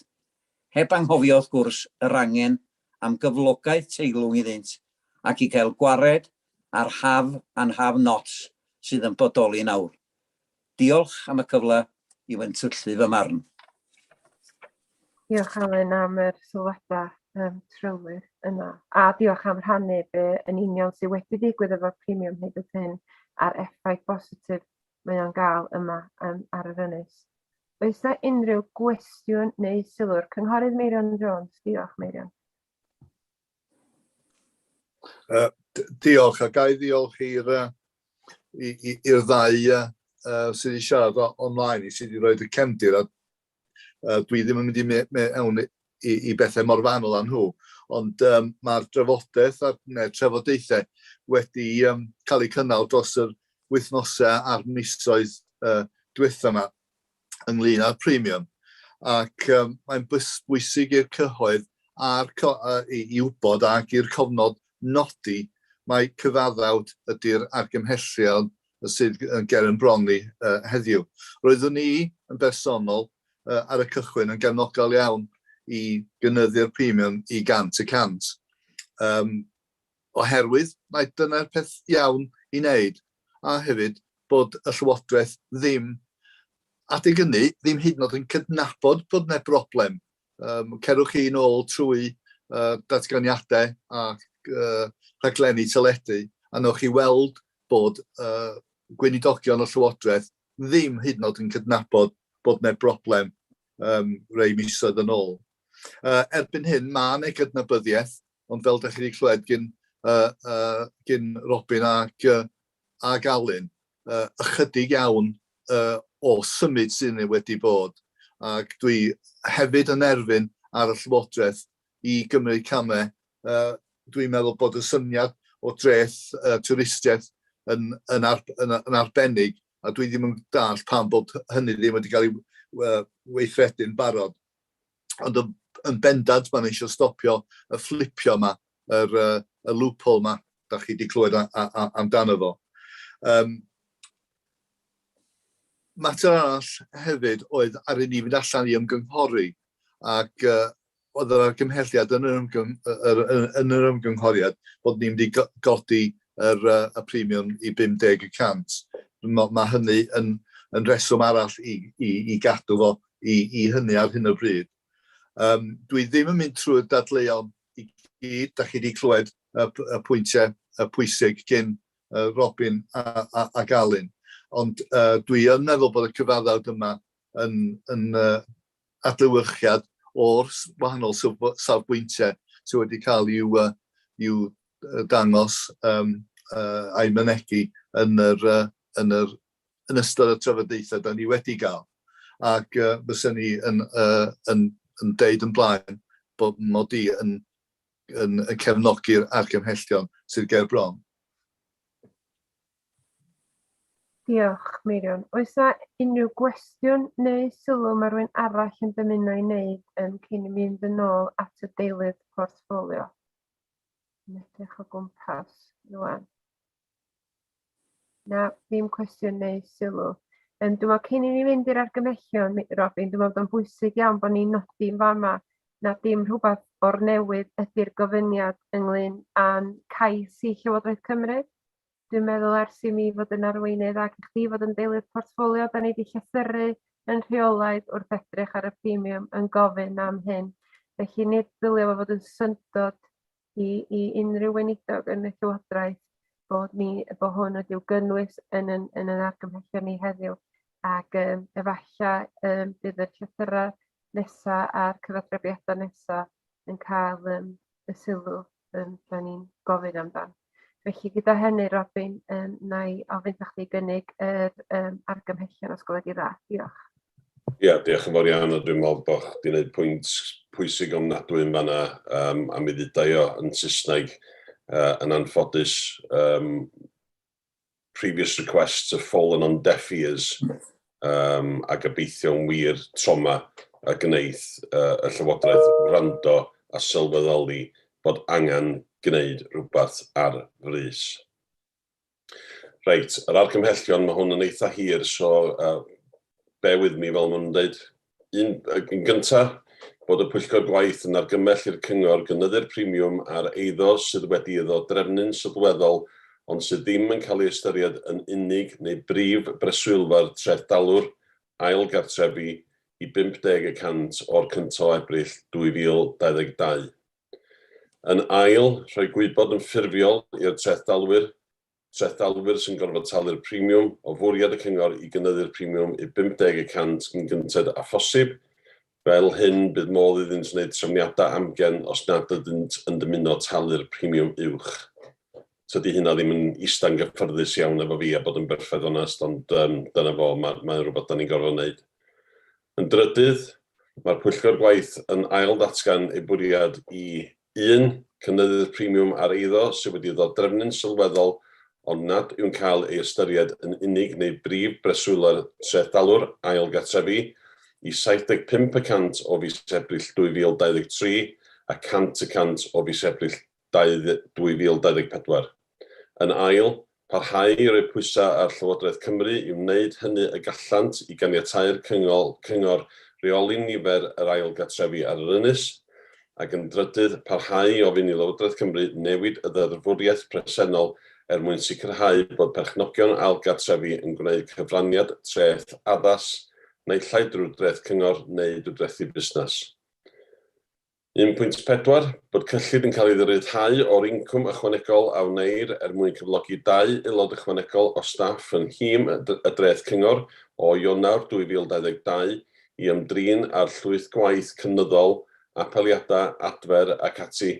Heb anghofio wrth gwrs yr angen am gyflogaeth teilwng iddynt ac i gael gwared ar have and have nots sydd yn bodoli nawr. Diolch am y cyfle i wyntyllu fy marn. Diolch Alun am yr sylwadau trylwyr yna. A diolch am rhannu be yn union sydd wedi digwydd efo'r premium hyd at hyn a'r effaith bositif mae o'n gael yma ar yr ynys. Oes yna unrhyw gwestiwn neu sylw'r Cynghorydd Meirion Jones? Diolch Meirion. Diolch, a ga i ddiolch i'r i'r ddau sydd wedi siarad online i sydd wedi rhoi y cefndir a dwi ddim yn mynd i mewn i bethau mor fanwl â nhw, ond mae'r drafodaeth a'r neu'r trafodaethau wedi cael eu cynnal dros yr wythnosau a'r misoedd diwetha yma ynglyn â'r premium, ac mae'n bwysig i'r cyhoedd a'r i, i wybod ac i'r cofnod nodi mai cyfaddawd ydy'r argymhellion sydd yn ger yn bron ni heddiw. Roeddwn i yn bersonol ar y cychwyn yn gefnogol iawn i gynyddu'r premium i 100%. Oherwydd mai dyna'r peth iawn i wneud, a hefyd bod y Llywodraeth ddim, adeg hynny, ddim hyd yn oed yn cydnabod bod yna broblem. Cerwch chi nôl trwy datganiadau a rhaglenni teledu, a newch chi weld bod gweinidogion y Llywodraeth ddim hyd yn oed yn cydnabod bod yna broblem rei misoedd yn ôl. Erbyn hyn, mae yna gydnabyddiaeth, ond fel da chi wedi clywed gyn, gyn Robin ac, ac Alun, ychydig iawn o symud sydd wedi bod. Ac dwi hefyd yn erfyn ar y Llywodraeth i gymryd camau. Dwi'n meddwl bod y syniad o dreth twristiaeth yn, yn, ar, yn, yn arbennig, a dwi ddim yn dallt pam bod hynny ddim wedi cael ei weithredu'n barod. Ond yn, yn bendant, maen nhw eisiau stopio y fflipio yma, yr, y loophole yma, da chi wedi clywed amdano fo. Mater arall hefyd oedd ar i ni fynd allan i ymgynghori, ac oedd yr argymhelliad yn yr, ymgyn, yr, yn yr ymgynghoriad bod ni'n mynd i godi yr, y premium i 50 y cant. Mae ma hynny yn, yn reswm arall i, i, i gadw fo i, i hynny ar hyn o bryd. Dwi ddim yn mynd trwy'r dadleuon i gyd, da chi wedi clywed y, y pwyntiau y pwysig gyn Robin a, a, ac Alun. Ond dwi yn meddwl bod y cyfaddawd yma yn, yn adlewyrchiad o'r wahanol safbwyntiau sydd wedi cael i'w, i'w dangos a'i mynegi yn yr, yn yr yn ystod y trafodaethau da ni wedi gael. Ac fysen ni yn, yn, yn deud yn blaen bod mod i yn, yn, yn cefnogi'r argymhellion sydd ger bron. Diolch, Meirion. Oes yna unrhyw gwestiwn neu sylw mae rhywun arall yn dymuno ei wneud cyn i mynd yn ôl at y deilydd portffolio? Yn edrych o gwmpas rwan. Na, ddim cwestiwn neu sylw. Dwi'n meddwl cyn i ni fynd i'r argymhellion, Robin, dwi'n meddwl bod o'n bwysig iawn bod ni'n nodi yn fama na dim rhywbeth o'r newydd ydy'r gofyniad ynglyn â'n cais i Llywodraeth Cymru. Dwi'n meddwl ers i mi fod yn arweinydd ac i chdi fod yn deilydd portffolio, da ni wedi llythyru yn rheolaidd wrth edrych ar y premium yn gofyn am hyn. Felly nid dylio fo fod yn syndod i, i unrhyw weinidog yn y Llywodraeth bod ni, bod hwn wedi'w gynnwys yn yn, yn yn argymhellion ni heddiw ac efallai bydd y llythyrau nesaf a'r cyfathrebiadau nesaf yn cael y sylw da ni'n gofyn amdan. Felly gyda hynny, Robin, na i ofyn wrth chdi gynnig yr argymhellion os gweled i dda. Diolch. Ia, diolch yn fawr iawn, a dwi'n meddwl bod chdi'n gwneud pwynt pwysig ofnadwy yn fanna, a mi ddudai o yn Saesneg, yn anffodus, previous requests have fallen on deaf ears, a gobeithio'n wir tro 'ma y gneith y Llywodraeth wrando a sylweddoli bod angen gwneud rhywbeth ar frys. Reit, yr argymhellion, mae hwn yn eitha hir, so bear with me fel maen nhw'n dweud. Un, yn gyntaf, bod y Pwyllgor Gwaith yn argymell i'r Cyngor gynyddu'r premiwm ar eiddo sydd wedi iddo drefnu'n sylweddol ond sydd ddim yn cael ei ystyried yn unig neu brif breswylfa'r trethdalwr ail gartrefi i 50 y cant o'r cyntaf o Ebrill 2022. Yn ail, rhoi gwybod yn ffurfiol i'r trethdalwyr, trethdalwyr sy'n gorfod talu'r premiwm, o fwriad y Cyngor i gynyddu'r premiwm i 50 y cant gyn gynted â phosib. Fel hyn, bydd modd iddynt wneud trefniadau amgen os nad ydynt yn dymuno talu'r premiwm uwch. Tydi hynna ddim yn ista'n gyffyrddus iawn efo fi a bod yn berffaith onest, ond um, dyna fo, mae'n mae rhywbeth da ni'n gorfod wneud. Yn drydydd, mae'r Pwyllgor Gwaith yn ail-ddatgan ei bwriad i, un, cynyddu'r premiwm ar eiddo sydd wedi ddodrefnu'n sylweddol ond nad yw'n cael ei ystyried yn unig neu brif breswylwyr trethdalwr ail gartrefi, i 75 y cant o fis Ebrill 2023 a 100 y cant o fis Ebrill 2024. Yn ail, parhau i roi pwysau ar Llywodraeth Cymru i wneud hynny y gallant i ganiatáu'r Cyngor reoli nifer yr ail gartrefi ar yr ynys, ac yn drydydd, parhau i ofyn i Lywodraeth Cymru newid y ddeddfwriaeth presennol er mwyn sicrhau bod perchnogion ail gartrefi yn gwneud cyfraniad treth addas, naill ai drwy'r dreth cyngor neu drwy drethi busnes. 1.4, Bod cyllid yn cael ei ryddhau o'r incwm ychwanegol a wneir er mwyn cyflogi dau aelod ychwanegol o staff yn nhîm y Dreth Cyngor o Ionawr 2022 i ymdrin â'r llwyth gwaith cynyddol, apeliadau, adfer ac ati.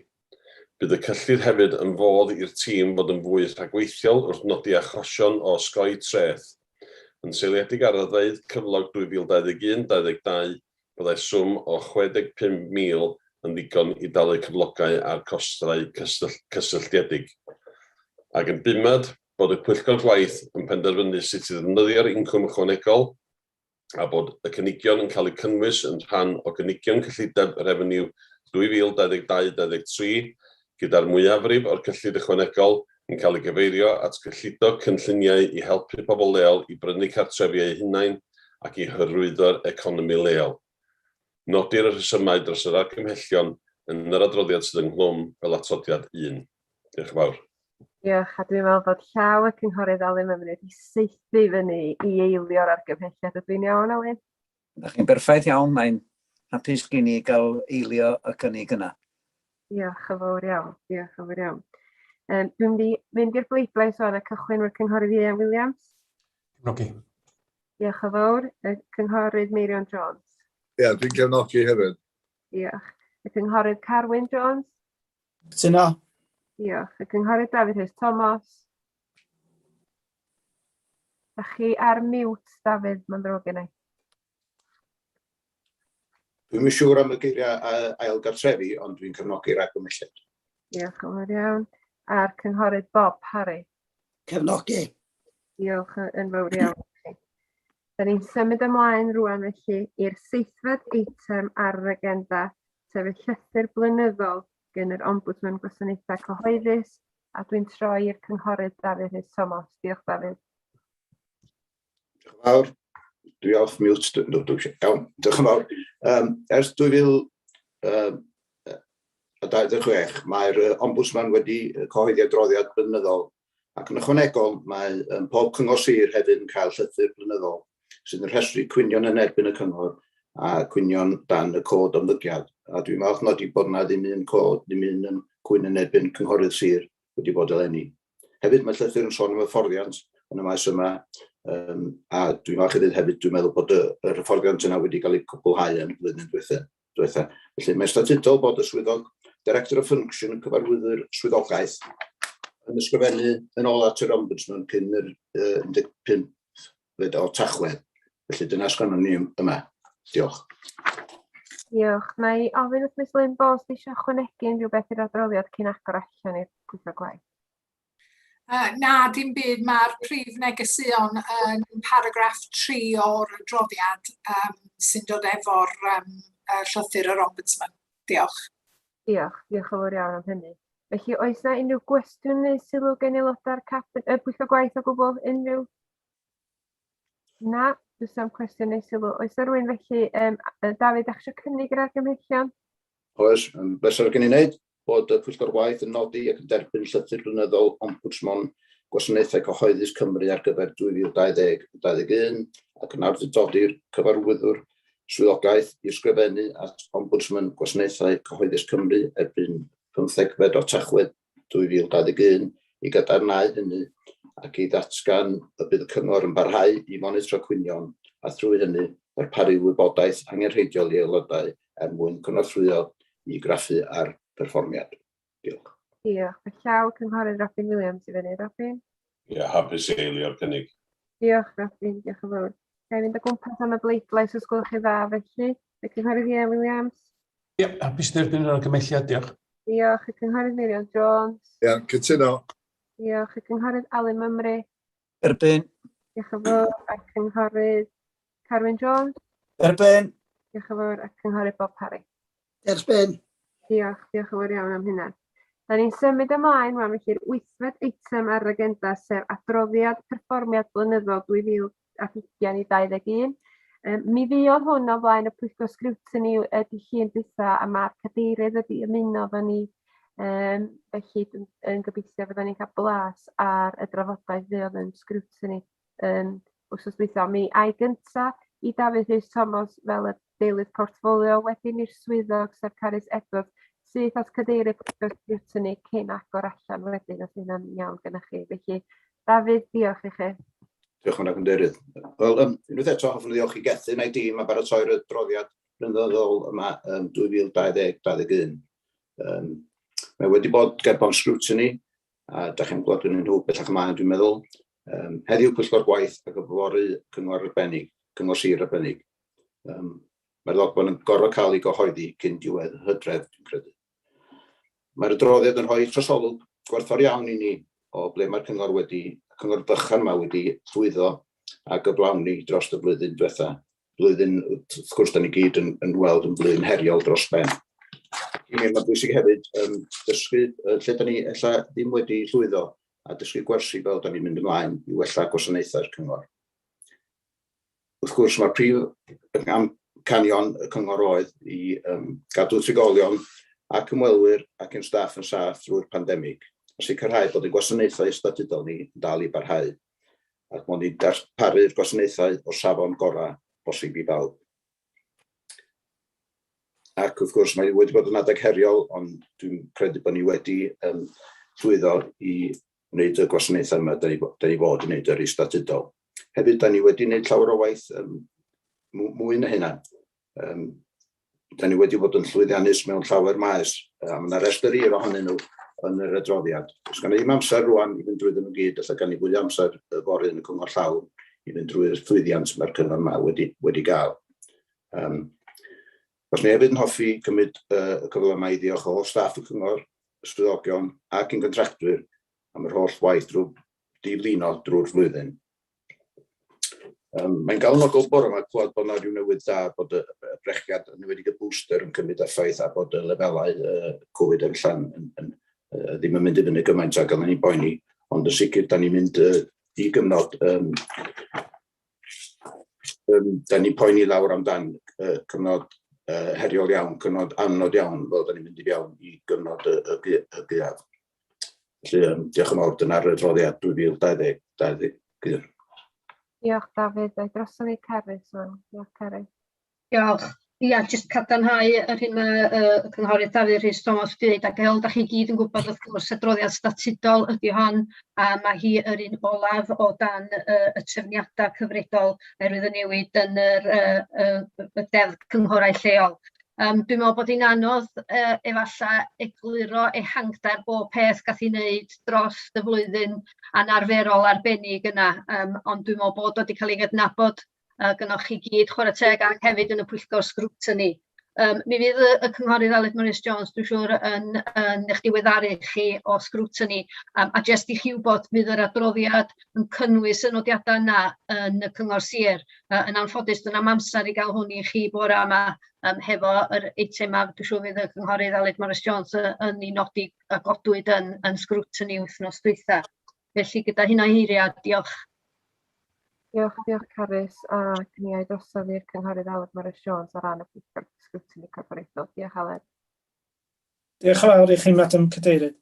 Bydd y cyllid hefyd yn fodd i'r tîm fod yn fwy rhagweithiol wrth nodi achosion o osgoi treth. Yn seiliedig ar raddfeydd cyflog 2021-22, byddai swm o 65,000 yn ddigon i dalu cyflogau a'r costau cysylltiedig. Ac yn bumed, bod y Pwyllgor Gwaith yn penderfynu sut i ddefnyddio'r incwm ychwanegol a bod y cynigion yn cael eu cynnwys yn rhan o gynigion cyllideb refeniw 2022-23, gyda'r mwyafrif o'r cyllid ychwanegol yn cael ei gyfeirio at gyllido cynlluniau i helpu pobl leol i brynu cartrefi eu hunain ac i hyrwyddo'r economi leol. Nodir y rhesymau dros yr argymhellion yn yr adroddiad sydd ynghlwm fel atodiad 1. Diolch yn fawr. Diolch, a dwi'n meddwl bod llaw y Cynghorydd Alun Myfyr wedi saethu fyny i eilio'r argymhelliad. Ydw i'n iawn, Alun? Ydych chi'n berffaith iawn, mae'n hapus gen i gael eilio y cynnig yna. Diolch yn fawr iawn, diolch yn fawr iawn. Um, dwi'n mynd i fynd i'r bleidlais o'n y cychwyn o'r Cynghorydd Ieuan Williams. Cefnogi. Diolch yn fawr. Y Cynghorydd Meirion Jones. Ie, yeah, dwi'n cefnogi hefyd. Diolch. Y Cynghorydd Carwyn Jones. Cytuno. Diolch. Y Cynghorydd Dafydd Rhys Thomas. Da chi ar mute, Dafydd, mae'n ddrwg gen i. Dwi'm yn siŵr am y geiriau ail gartrefi, ond dwi'n cefnogi'r argymhelliad. Diolch yn fawr iawn. A'r Cynghorydd Bob Parry. Cefnogi. Diolch yn fawr iawn. Da ni'n symud ymlaen rwan felly i'r seithfed eitem ar yr agenda, sef y llythyr blynyddol gen yr Ombudsman Gwasanaethau Cyhoeddus, a dwi'n troi i'r Cynghorydd Dafydd Rhys Thomas. Diolch, Dafydd. Diolch yn fawr. Dwi off mute. Dwi, dwi, iawn, diolch yn fawr. Um, ers 2026, mae'r Ombudsman wedi cyhoeddi adroddiad blynyddol ac yn ychwanegol mae um, pob cyngor sir hefyd yn cael llythyr blynyddol sydd yn rhestru cwynion yn erbyn y cyngor a cwynion dan y cod ymddygiad. A dwi'n falch nodi bod yna ddim un cod, ddim un cwyn yn erbyn cynghorydd sir wedi bod eleni. Hefyd mae llythyr yn sôn am hyfforddiant yn y maes yma, um, a dwi'n falch i ddweud hefyd, dwi'n meddwl bod y, yr hyfforddiant yna wedi cael ei cwblhau yn y flwyddyn diwetha. diwetha. Felly mae'n statudol bod y swyddog Director of Function yn cyfarwyddwr swyddogaeth yn ysgrifennu yn ôl at yr Ombudsman cyn yr uh, 15 o Tachwedd. Felly dyna sgwennon ni yma. Diolch. Diolch. Na i ofyn wrth Miss Lynne Bos eisiau ychwanegu unrhyw beth i'r adroddiad cyn agor allan i'r pwyllgor gwaith. Na, dim byd. Mae'r prif negeseuon yn paragraff 3 o'r adroddiad sy'n dod efo'r llythyr yr Ombudsman. Diolch. Diolch, diolch yn fawr iawn am hynny. Felly, oes na unrhyw gwestiwn neu sylw gen aelodau'r y pwyllgor gwaith o gwbl? Unrhyw? Na, does na'm cwestiwn neu sylw. Oes na rhywun felly, Dafydd, dach chi eisiau cynnig yr argymhellion? Oes, yn bleser gen i wneud bod y Pwyllgor Gwaith yn nodi ac yn derbyn llythyr blynyddol Ombwdsmon Gwasanaethau Cyhoeddus Cymru ar gyfer 2020-2021 ac yn awdurdodi'r Cyfarwyddwr Swyddogaeth i ysgrifennu at Ombwdsmon Gwasanaethau Cyhoeddus Cymru erbyn 15 o Tachwedd 2021 i gadarnhau hynny ac i ddatgan y bydd y Cyngor yn parhau i fonitro cwynion a thrwy hynny darparu wybodaeth angenrheidiol i aelodau er mwyn cynorthwyo i graffu ar perfformiad. Diolch. Diolch. Mae llaw Cynghorydd Robin Williams i fyny. Robin? Ie, yeah, hapus i eilio'r cynnig. Diolch, Robin. Diolch yn fawr. Ga i fynd o gwmpas am y bleidlais os gwelwch chi dda, felly. Y Cynghorydd Ian Williams? Ie, yeah, hapus i dderbyn yr argymhelliad, diolch. Diolch. Y Cynghorydd Meirion Jones? Ie, yeah, cytuno. Diolch. Y Cynghorydd Alun Mymru? Erbyn. Diolch yn fawr. A'r Cynghorydd Carwyn Jones? Erbyn. Diolch yn fawr. A'r Cynghorydd Bob Parry? Erbyn. Diolch, diolch yn fawr iawn am hynna. Da ni'n symud ymlaen rwan felly'r wythfed eitem ar yr agenda, sef adroddiad perfformiad blynyddol 2020 i 21. Mi fuodd hwn o flaen y pwyllgor sgriwtini y dydd Llun dwytha, a mae'r cadeirydd wedi ymuno efo ni. Felly dwi'n yn gobeithio fydda ni'n cael blas ar y drafodaeth fuodd yn sgriwtini wythnos dwytha. Mi ai gynta i Dafydd Rhys Thomas fel y deilydd portffolio, wedyn i'r swyddog sef Carys Edwards, syth at cadeirydd pwyllgor sgriwtini cyn agor allan wedyn, os hynna'n iawn gyda chi. Felly, Dafydd, diolch i chi. Diolch yn fawr, Cadeirydd. Wel, unwaith eto, hoffwn ddiolch i Gethin a'i dîm am baratoi'r adroddiad blynyddol yma 2020-2021. Mae wedi bod gerbron scrutiny, a da chi'n gwybod yn nhw bellach ymlaen, dwi'n meddwl. Heddiw pwyllgor gwaith ac yfory cyngor arbennig, cyngor sir arbennig. Mae'r ddogfen yn gorfod cael ei gyhoeddi cyn diwedd Hydref, dwi'n credu. Mae'r adroddiad yn rhoi trosolwg gwerthfawr iawn i ni o ble mae'r cyngor wedi, y cyngor bychan yma wedi llwyddo a gyflawni dros y flwyddyn diwetha. Blwyddyn, wrth gwrs, da ni gyd yn weld yn flwyddyn heriol dros ben. I mi, mae'n bwysig hefyd dysgu lle da ni ella ddim wedi llwyddo a dysgu gwersi fel da ni'n mynd ymlaen i wella gwasanaethau'r cyngor. Wrth gwrs, mae'r prif amcanion y cyngor oedd i gadw trigolion ac ymwelwyr ac ein staff yn saff drwy'r pandemig, a sicrhau bod ein gwasanaethau statudol ni yn dal i barhau, ac mod ni'n darparu'r gwasanaethau o'r safon gorau bosib i bawb. Ac wrth gwrs, mae wedi bod yn adeg heriol, ond dwi'n credu bod ni wedi llwyddo i wneud y gwasanaethau yma da ni, da ni fod yn wneud yr statudol. Hefyd, da ni wedi wneud llawer o waith mwy na hynna. Da ni wedi bod yn llwyddiannus mewn llawer maes, a mae yna restr hir ohonyn nhw yn yr adroddiad. Os gan i ddim amser rwan i fynd drwyddyn nhw gyd, alla gan i fwy o amser yfory yn y cyngor llawn i fynd drwy'r llwyddiant mae'r cyngor yma wedi gael. Os ni hefyd yn hoffi cymryd y cyfle yma i ddiolch o holl staff y cyngor, y swyddogion ac yn gontractwyr am yr holl waith drwy diflino drwy'r flwyddyn. Mae'n galonogol bore yma clywed bod yna rhyw newydd da bod y brechiad yn enwedig y booster yn cymryd effaith a bod y lefelau Covid yn allan ddim yn mynd i fyny gymaint ag oedden ni'n boeni, ond yn sicr da ni'n mynd i gyfnod da ni'n poeni lawr amdan cyfnod heriol iawn, cyfnod anodd iawn, fel da ni'n mynd i fewn i gyfnod y gaeaf. Felly, diolch yn fawr, dyna'r adroddiad 2020-2021. Diolch, Dafydd. A'i drosodd i Carys rwan. Diolch, Carys. Diolch. Ia, jyst cadarnhau yr hyn mae y cynghorydd Dafydd Rhys Thomas wedi dweud, ac fel da chi gyd yn gwybod, wrth gwrs, adroddiad statudol ydy hon, a mae hi yr un olaf o dan y trefniadau cyfredol oherwydd y newid yn yr, y deddf cynghorau lleol. Dwi'n meddwl bod hi'n anodd efallai egluro ehangder bob peth gath ei wneud dros y flwyddyn anarferol arbennig yna, ond dwi'n meddwl bod o wedi cael ei gydnabod gynnoch chi gyd, chwarae teg, ac hefyd yn y pwyllgor sgrwtini. Mi fydd y cynghorydd Aled Morris Jones, dwi'n siŵr, yn eich diweddaru chi o sgrwtini, a jyst i chi wybod, fydd yr adroddiad yn cynnwys y nodiadau yna yn y cyngor sir. Yn anffodus, dyna amser i gael hwn i chi bore yma hefo yr eitemau, dwi'n siŵr fydd y cynghorydd Aled Morris Jones yn ei nodi a godwyd yn sgrwtini wythnos dwytha. Felly gyda hynna eiriau, diolch. Diolch, diolch Carys, a mi ai drosodd i'r cynghorydd Aled Morris Jones ar ran y pwyllgor sgrwtini corfforaethol. Diolch, Aled. Diolch yn fawr i chi, Madam Cadeirydd.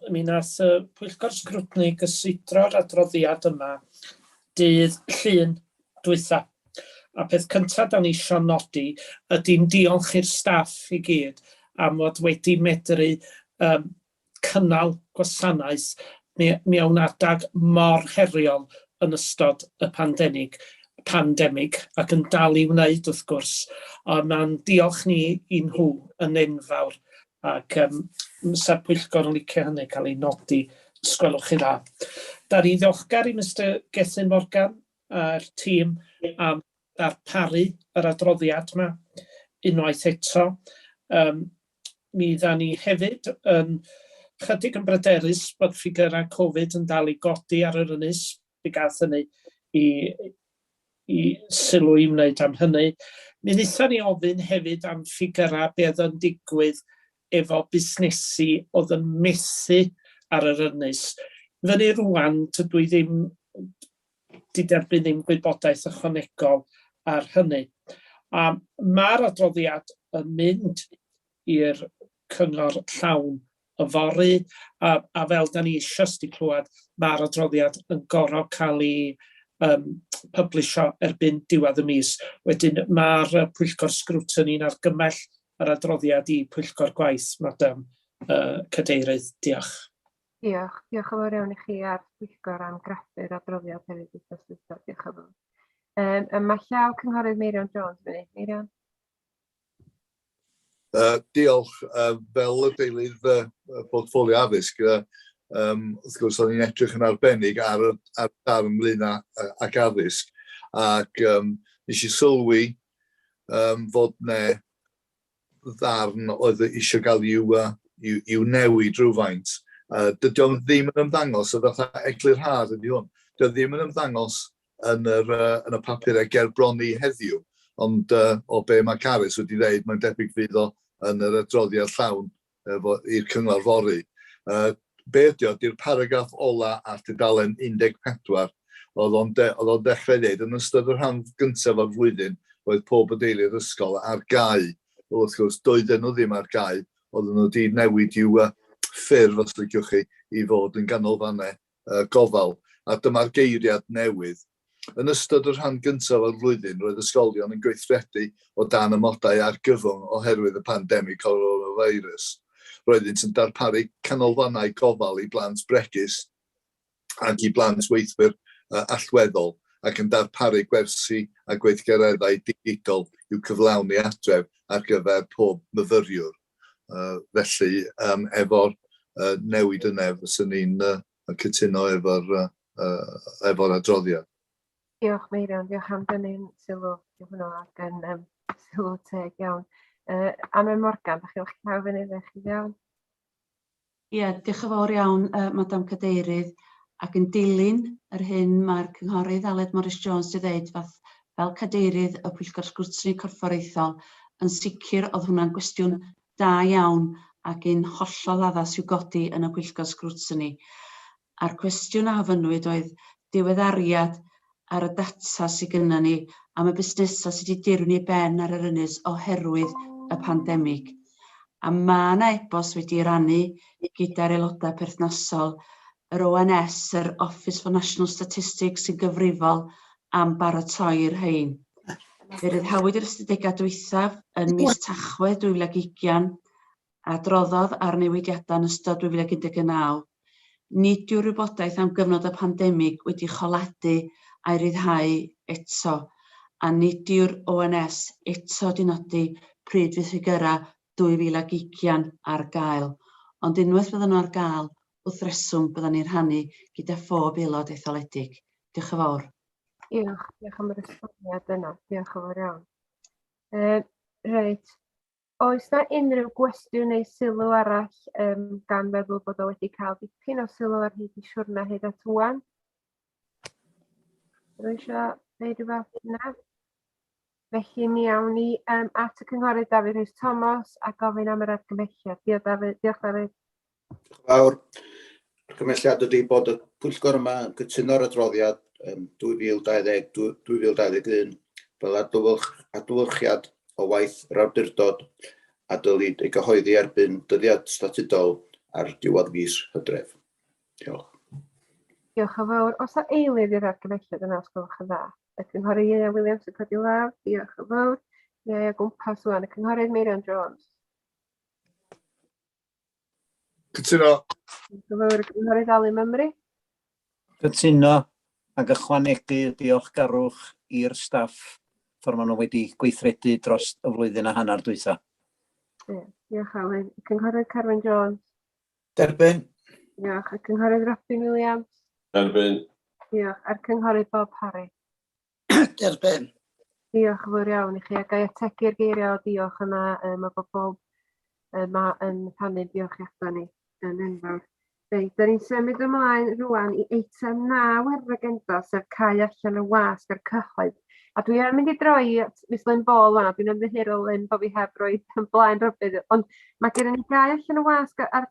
Mi nath y pwyllgor sgrwtni gysidro'r adroddiad yma dydd Llun dwytha. A peth cyntaf da ni isio nodi ydy'n diolch i'r staff i gyd am fod wedi medru cynnal gwasanaeth mewn adag mor heriol yn ystod y pandemig ac yn dal i wneud wrth gwrs. Ond mae'n diolch ni i nhw yn enfawr ac sa'r pwyllgor yn licio hynny cael ei nodi, sgwelwch chi dda. Da ni'n ddiolchgar i Mister Gethin Morgan a'r tîm am ddarparu yr adroddiad yma unwaith eto. Mi dda ni hefyd yn chydig yn bryderus bod ffigurau Covid yn dal i godi ar yr ynys. Mi gath hynny i sylw i wneud am hynny. Mi wnaethon ni ofyn hefyd am ffigurau beth oedd yn digwydd efo busnesu oedd yn methu ar yr ynys. Fyny rwan, tydw i ddim 'di derbyn ddim gwybodaeth ychwanegol ar hynny. A mae'r adroddiad yn mynd i'r cyngor llawn yfory, a fel da ni eisoes 'di clywed, mae'r adroddiad yn gorfod cael ei publisio erbyn diwedd y mis. Wedyn mae'r pwyllgor sgrwtini'n argymell yr adroddiad i pwyllgor gwaith, Madam Cadeirydd. Diolch. Diolch. Diolch yn fawr iawn i chi a'r pwyllgor am graffu'r adroddiad hefyd wythnos dwytha. Diolch yn fawr. Mae llaw cynghorydd Meirion Jones fyny. Meirion? Diolch. Fel y deilydd portffolio addysg, wrth gwrs o'n i'n edrych yn arbennig ar darn ynglyn ag addysg, ac nes i sylwi fod 'ne ddarn oedd eisiau gael i'w newid rhywfaint. Dydy o'n ddim yn ymddangos, y fatha eglurhad ydy hwn, dydy o ddim yn ymddangos yn y papurau gerbron ni heddiw, ond o be mae Carys wedi dweud, mae'n debyg fydd o yn yr adroddiad llawn i'r cyngor fory. Be ydy o, di'r paragraff ola ar tudalen 14, oedd o'n dechrau dweud, yn ystod y rhan gyntaf o'r flwyddyn, roedd pob adeilad ysgol ar gau. Wel, wrth gwrs, doedden nhw ddim ar gau, oedden nhw wedi newid i'w ffurf, os liciwch chi, i fod yn ganolfannau gofal. A dyma'r geiriad newydd. Yn ystod y rhan gyntaf o'r flwyddyn, roedd ysgolion yn gweithredu o dan amodau argyfwng oherwydd y pandemig coronavirus. Roeddynt yn darparu canolfannau gofal i blant bregus ac i blant weithwyr allweddol ac yn darparu gwersi a gweithgareddau digidol i'w cyflawni adref ar gyfer pob myfyriwr. Felly, efo'r newid yna, fyswn i'n cytuno efo'r adroddiad. Diolch Meirion, diolch am dynnu'n sylw i hwnnw ac yn sylw teg iawn. Anwen Morgan, da chi'n llaw fyny, ddech chi iawn? Ie, diolch yn fawr iawn, Madam Cadeirydd, ac yn dilyn yr hyn mae'r cynghorydd Aled Morris Jones wedi dweud, fath fel cadeirydd y Pwyllgor Sgrwtni Corfforaethol, yn sicr oedd hwnna'n gwestiwn da iawn ac un hollol addas i'w godi yn y Pwyllgor Sgrwtni. A'r cwestiwn a ofynnwyd oedd diweddariad ar y data sydd gennym ni am y busnesau sydd wedi dirwyn i ben ar yr ynys oherwydd y pandemig. A mae yna e-bost wedi ei rannu gyda'r aelodau perthnasol, yr ONS, yr Office for National Statistics, sy'n gyfrifol am baratoi'r rhain. Fe ryddhawyd yr ystadegau dwythaf yn mis Tachwedd 2020 a adroddodd ar newidiadau yn ystod 2019. Nid yw'r wybodaeth am gyfnod y pandemig wedi choladu a'i ryddhau eto, a nid yw'r ONS eto wedi nodi pryd fydd ffigyrau 2020 ar gael. Ond unwaith fyddan nhw ar gael, wrth reswm, byddan ni'n rhannu gyda phob aelod etholedig. Diolch yn fawr. Diolch, diolch am yr esboniad yna. Diolch yn fawr iawn. Uh, reit, oes na unrhyw gwestiwn neu sylw arall um, gan feddwl bod o wedi cael dipyn o sylw ar hyd i siwrna hyd at ŵan? Rwy'n eisiau dweud rhywbeth? Na? Felly mi awn ni um, at y cynghorydd Dafydd Rhys Thomas a gofyn am yr argymhelliad. Diolch Dafydd. Diolch Dafydd. Diolch yn fawr. Argymhelliad ydy bod y pwyllgor yma yn cytuno'r adroddiad um, 2020-2021 fel adlewyrchiad o waith yr awdurdod a dylid ei gyhoeddi erbyn dyddiad statudol ar diwedd mis Hydref. Diolch. Diolch yn fawr. Oes 'na eilydd i'r argymhelliad yna, os gwelwch yn dda? Y Cynghorydd Ieuan Williams yn codi law. Diolch yn fawr. Mi ai o gwmpas ŵan. Y Cynghorydd Meirion Jones. Cytuno. Diolch yn fawr. Y Cynghorydd Alun Mymru. Cytuno ac ychwanegu diolchgarwch i'r staff ffordd maen nhw wedi gweithredu dros y flwyddyn a hanner dwytha. Ie, diolch Alun. Y Cynghorydd Carwyn Jones. Derbyn. Diolch. Y Cynghorydd Robin Williams. Derbyn. Diolch. A'r Cynghorydd Bob Parry. Derbyn. Diolch yn fawr iawn i chi. A ga i ategu'r geiriau o diolch yna. Um, mae bod yma yn rhannu diolchiadau ni yn enfawr. Reit, da ni'n symud ymlaen rwan i eitem 9 ar yr agenda, sef cau allan y wasg a'r cyhoedd. A dwi yn mynd i droi at Miss Lynn Ball fan'na, dwi'n ymddiheuro Lynn bod fi heb roi yn blaen rhybudd, ond mae gennym ni gau allan y wasg a'r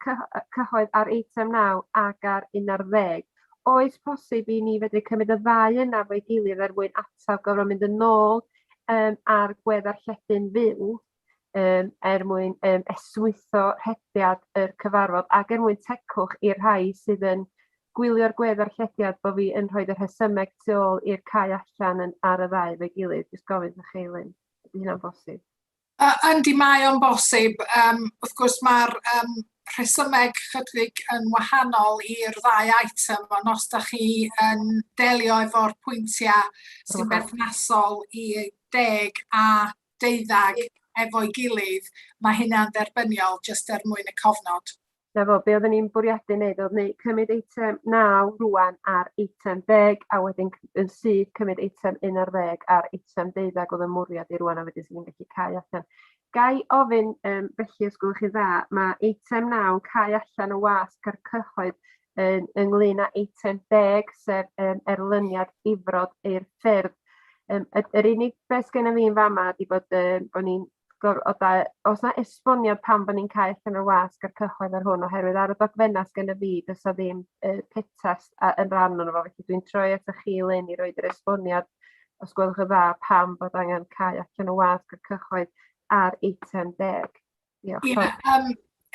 cyhoedd ar eitem 9 ac ar 11. Oes posib i ni fedru cymryd y ddau yna efo'i gilydd er mwyn atal gorfod mynd yn ôl um, ar gweddarlledu'n fyw um, er mwyn um, esmwytho rhediad yr cyfarfod ac er mwyn tecwch i'r rhai sydd yn gwylio'r gweddarllediad bod fi yn rhoi y rhesymeg tu ôl i'r cau allan yn, ar y ddau efo'i gilydd. Jyst gofyn wrth chi, Lynn, ydy hynna'n bosib? Yndi, mae o'n bosib. Um, wrth gwrs, mae'r um, rhesymeg chydig yn wahanol i'r ddau item, ond os da chi yn delio efo'r pwyntiau sy'n berthnasol i deg a deuddag efo'i gilydd, mae hynna'n dderbyniol jyst er mwyn y cofnod. Na fo, be oedden ni'n bwriadu wneud oedd neu cymryd eitem 9 rwan ar eitem 10 a wedyn yn syth cymryd eitem 11 ar eitem 12 oedd y mwriad i rwan a wedyn sy'n ni'n gallu cau allan. Ga i ofyn, um, felly os gwelwch chi'n dda, mae eitem 9 yn cau allan y wasg a'r cyhoedd yn, ynglyn â eitem 10, sef um, erlyniad difrod i'r ffyrdd. Um, yr unig beth sgenna fi yn fama ydy bod, um, bod ni'n gor- o da, oes 'na esboniad pam bod ni'n cau allan y wasg a'r cyhoedd ar hwn, oherwydd ar y dogfennau sgenna fi, does 'na ddim uh, pit test a, yn rhan ohono fo, felly dwi'n troi atoch chi, Lynn, i roed yr esboniad, os gwelwch yn dda, pam bod angen cau allan y wasg a'r cyhoedd ar eitem 10. Diolch. Ie, um,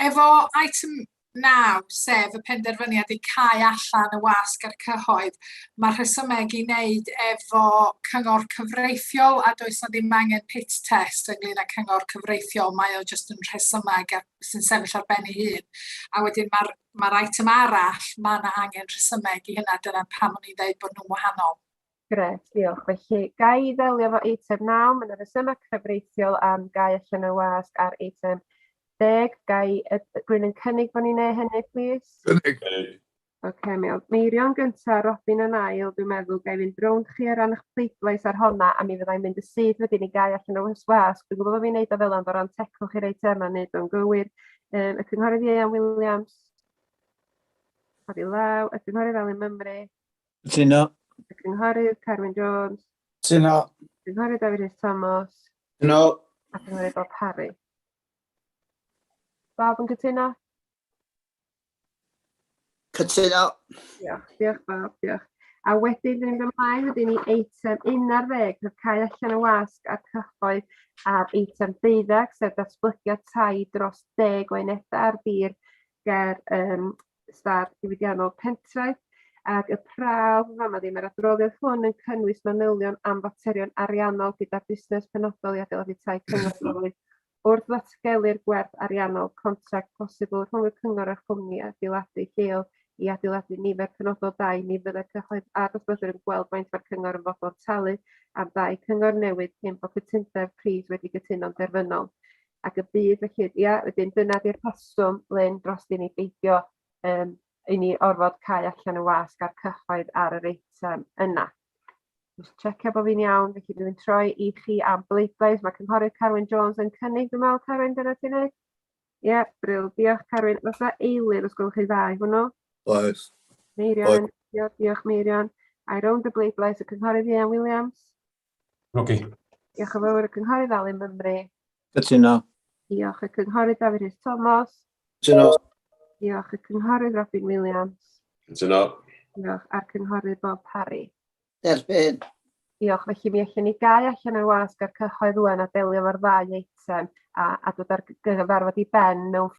efo item 9, sef y penderfyniad i cau allan y wasg a'r cyhoedd, mae'r rhesymeg i wneud efo cyngor cyfreithiol a does na ddim angen pit test ynglyn â cyngor cyfreithiol, mae o jyst yn rhesymeg sy'n sefyll ar ben ei hun. A wedyn mae'r mae item arall, mae yna angen rhesymeg i hynna, dyna pam o'n i'n dweud bod nhw'n wahanol. Grêt, diolch. Felly, ga i ddelio efo eitem 9, mae yna resymau cyfreithiol am gau allan y wasg ar eitem 10. Ga i, rwy'n yn cynnig bod ni'n neud hynny, plîs? Cynnig. Cynnig. Oce, mi oedd Meirion gynta, Robin yn ail, dwi'n meddwl, ga i fynd rownd chi o ran eich pleidlais ar honna, a mi fyddai'n mynd y syth wedyn i gau allan y wasg. Dwi'n gwybod bod fi'n neud o fel ond o ran tecwch i'r eitemau, neud o'n gywir. Um, y Cynghorydd Ieuan Williams, codi law, y Cynghorydd Alun Mymru. Cytuno. Y Cynghorydd Carwyn Jones. Cytuno. Cynghorydd David Rhys Thomas. Cytuno. A Cynghorydd Bob Parry. Bob yn cytuno? Cytuno. Diolch, diolch Bob, diolch. A wedyn, dyn ni'n mynd ymlaen wedyn i eitem 11, sef cau allan y wasg a'r cyhoedd ar eitem 12, sef datblygiad tai dros deg o unedau ar dir ger um, stad diwydiannol Pentraeth, ac y prawf yn fama ddim, mae'r adroddiad hwn yn cynnwys manylion am faterion ariannol gyda busnes penodol i adeiladu tai cyngor newydd wrth ddatgelu'r gwerth ariannol contract posibl rhwng y cyngor a chwmni adeiladu lleol i adeiladu nifer penodol dai, ni fyddai'r cyhoedd a datblygwyr yn gweld faint mae'r cyngor yn fodlon talu am dai cyngor newydd cyn bod cytundeb pris wedi gytuno'n derfynol. Ac y bydd felly, ia, wedyn dyna di'r rheswm, Lynn, dros i ni beidio um, i ni orfod cau allan y wasg a'r cyhoedd ar yr eitem yna. Jyst checio bod fi'n iawn, felly dwi'n troi i chi am bleidlais. Mae Cynghorydd Carwyn Jones yn cynnig, dwi'n meddwl, Carwyn, dyna ti'n neud? Ie, yeah, bril. Diolch, Carwyn. Oes 'na eilydd, os gwelwch chi dda i hwnnw? Oes. Meirion Oes. yn eilio, diolch Meirion. A'i rownd y bleidlais, y Cynghorydd Ian Williams. Cefnogi. Diolch yn fawr, y Cynghorydd Alun Mymru. Cytuno. Diolch, y Cynghorydd Dafydd Rhys Thomas. Cytuno. Diolch, y Cynghorydd Robin Williams. Cytuno. Diolch, a'r Cynghorydd Bob Parry. Derbyn. Diolch, felly mi allwn ni gau allan y wasg a'r cyhoedd ŵan a delio efo'r ddau eitem a dod â'r gyfarfod i ben mewn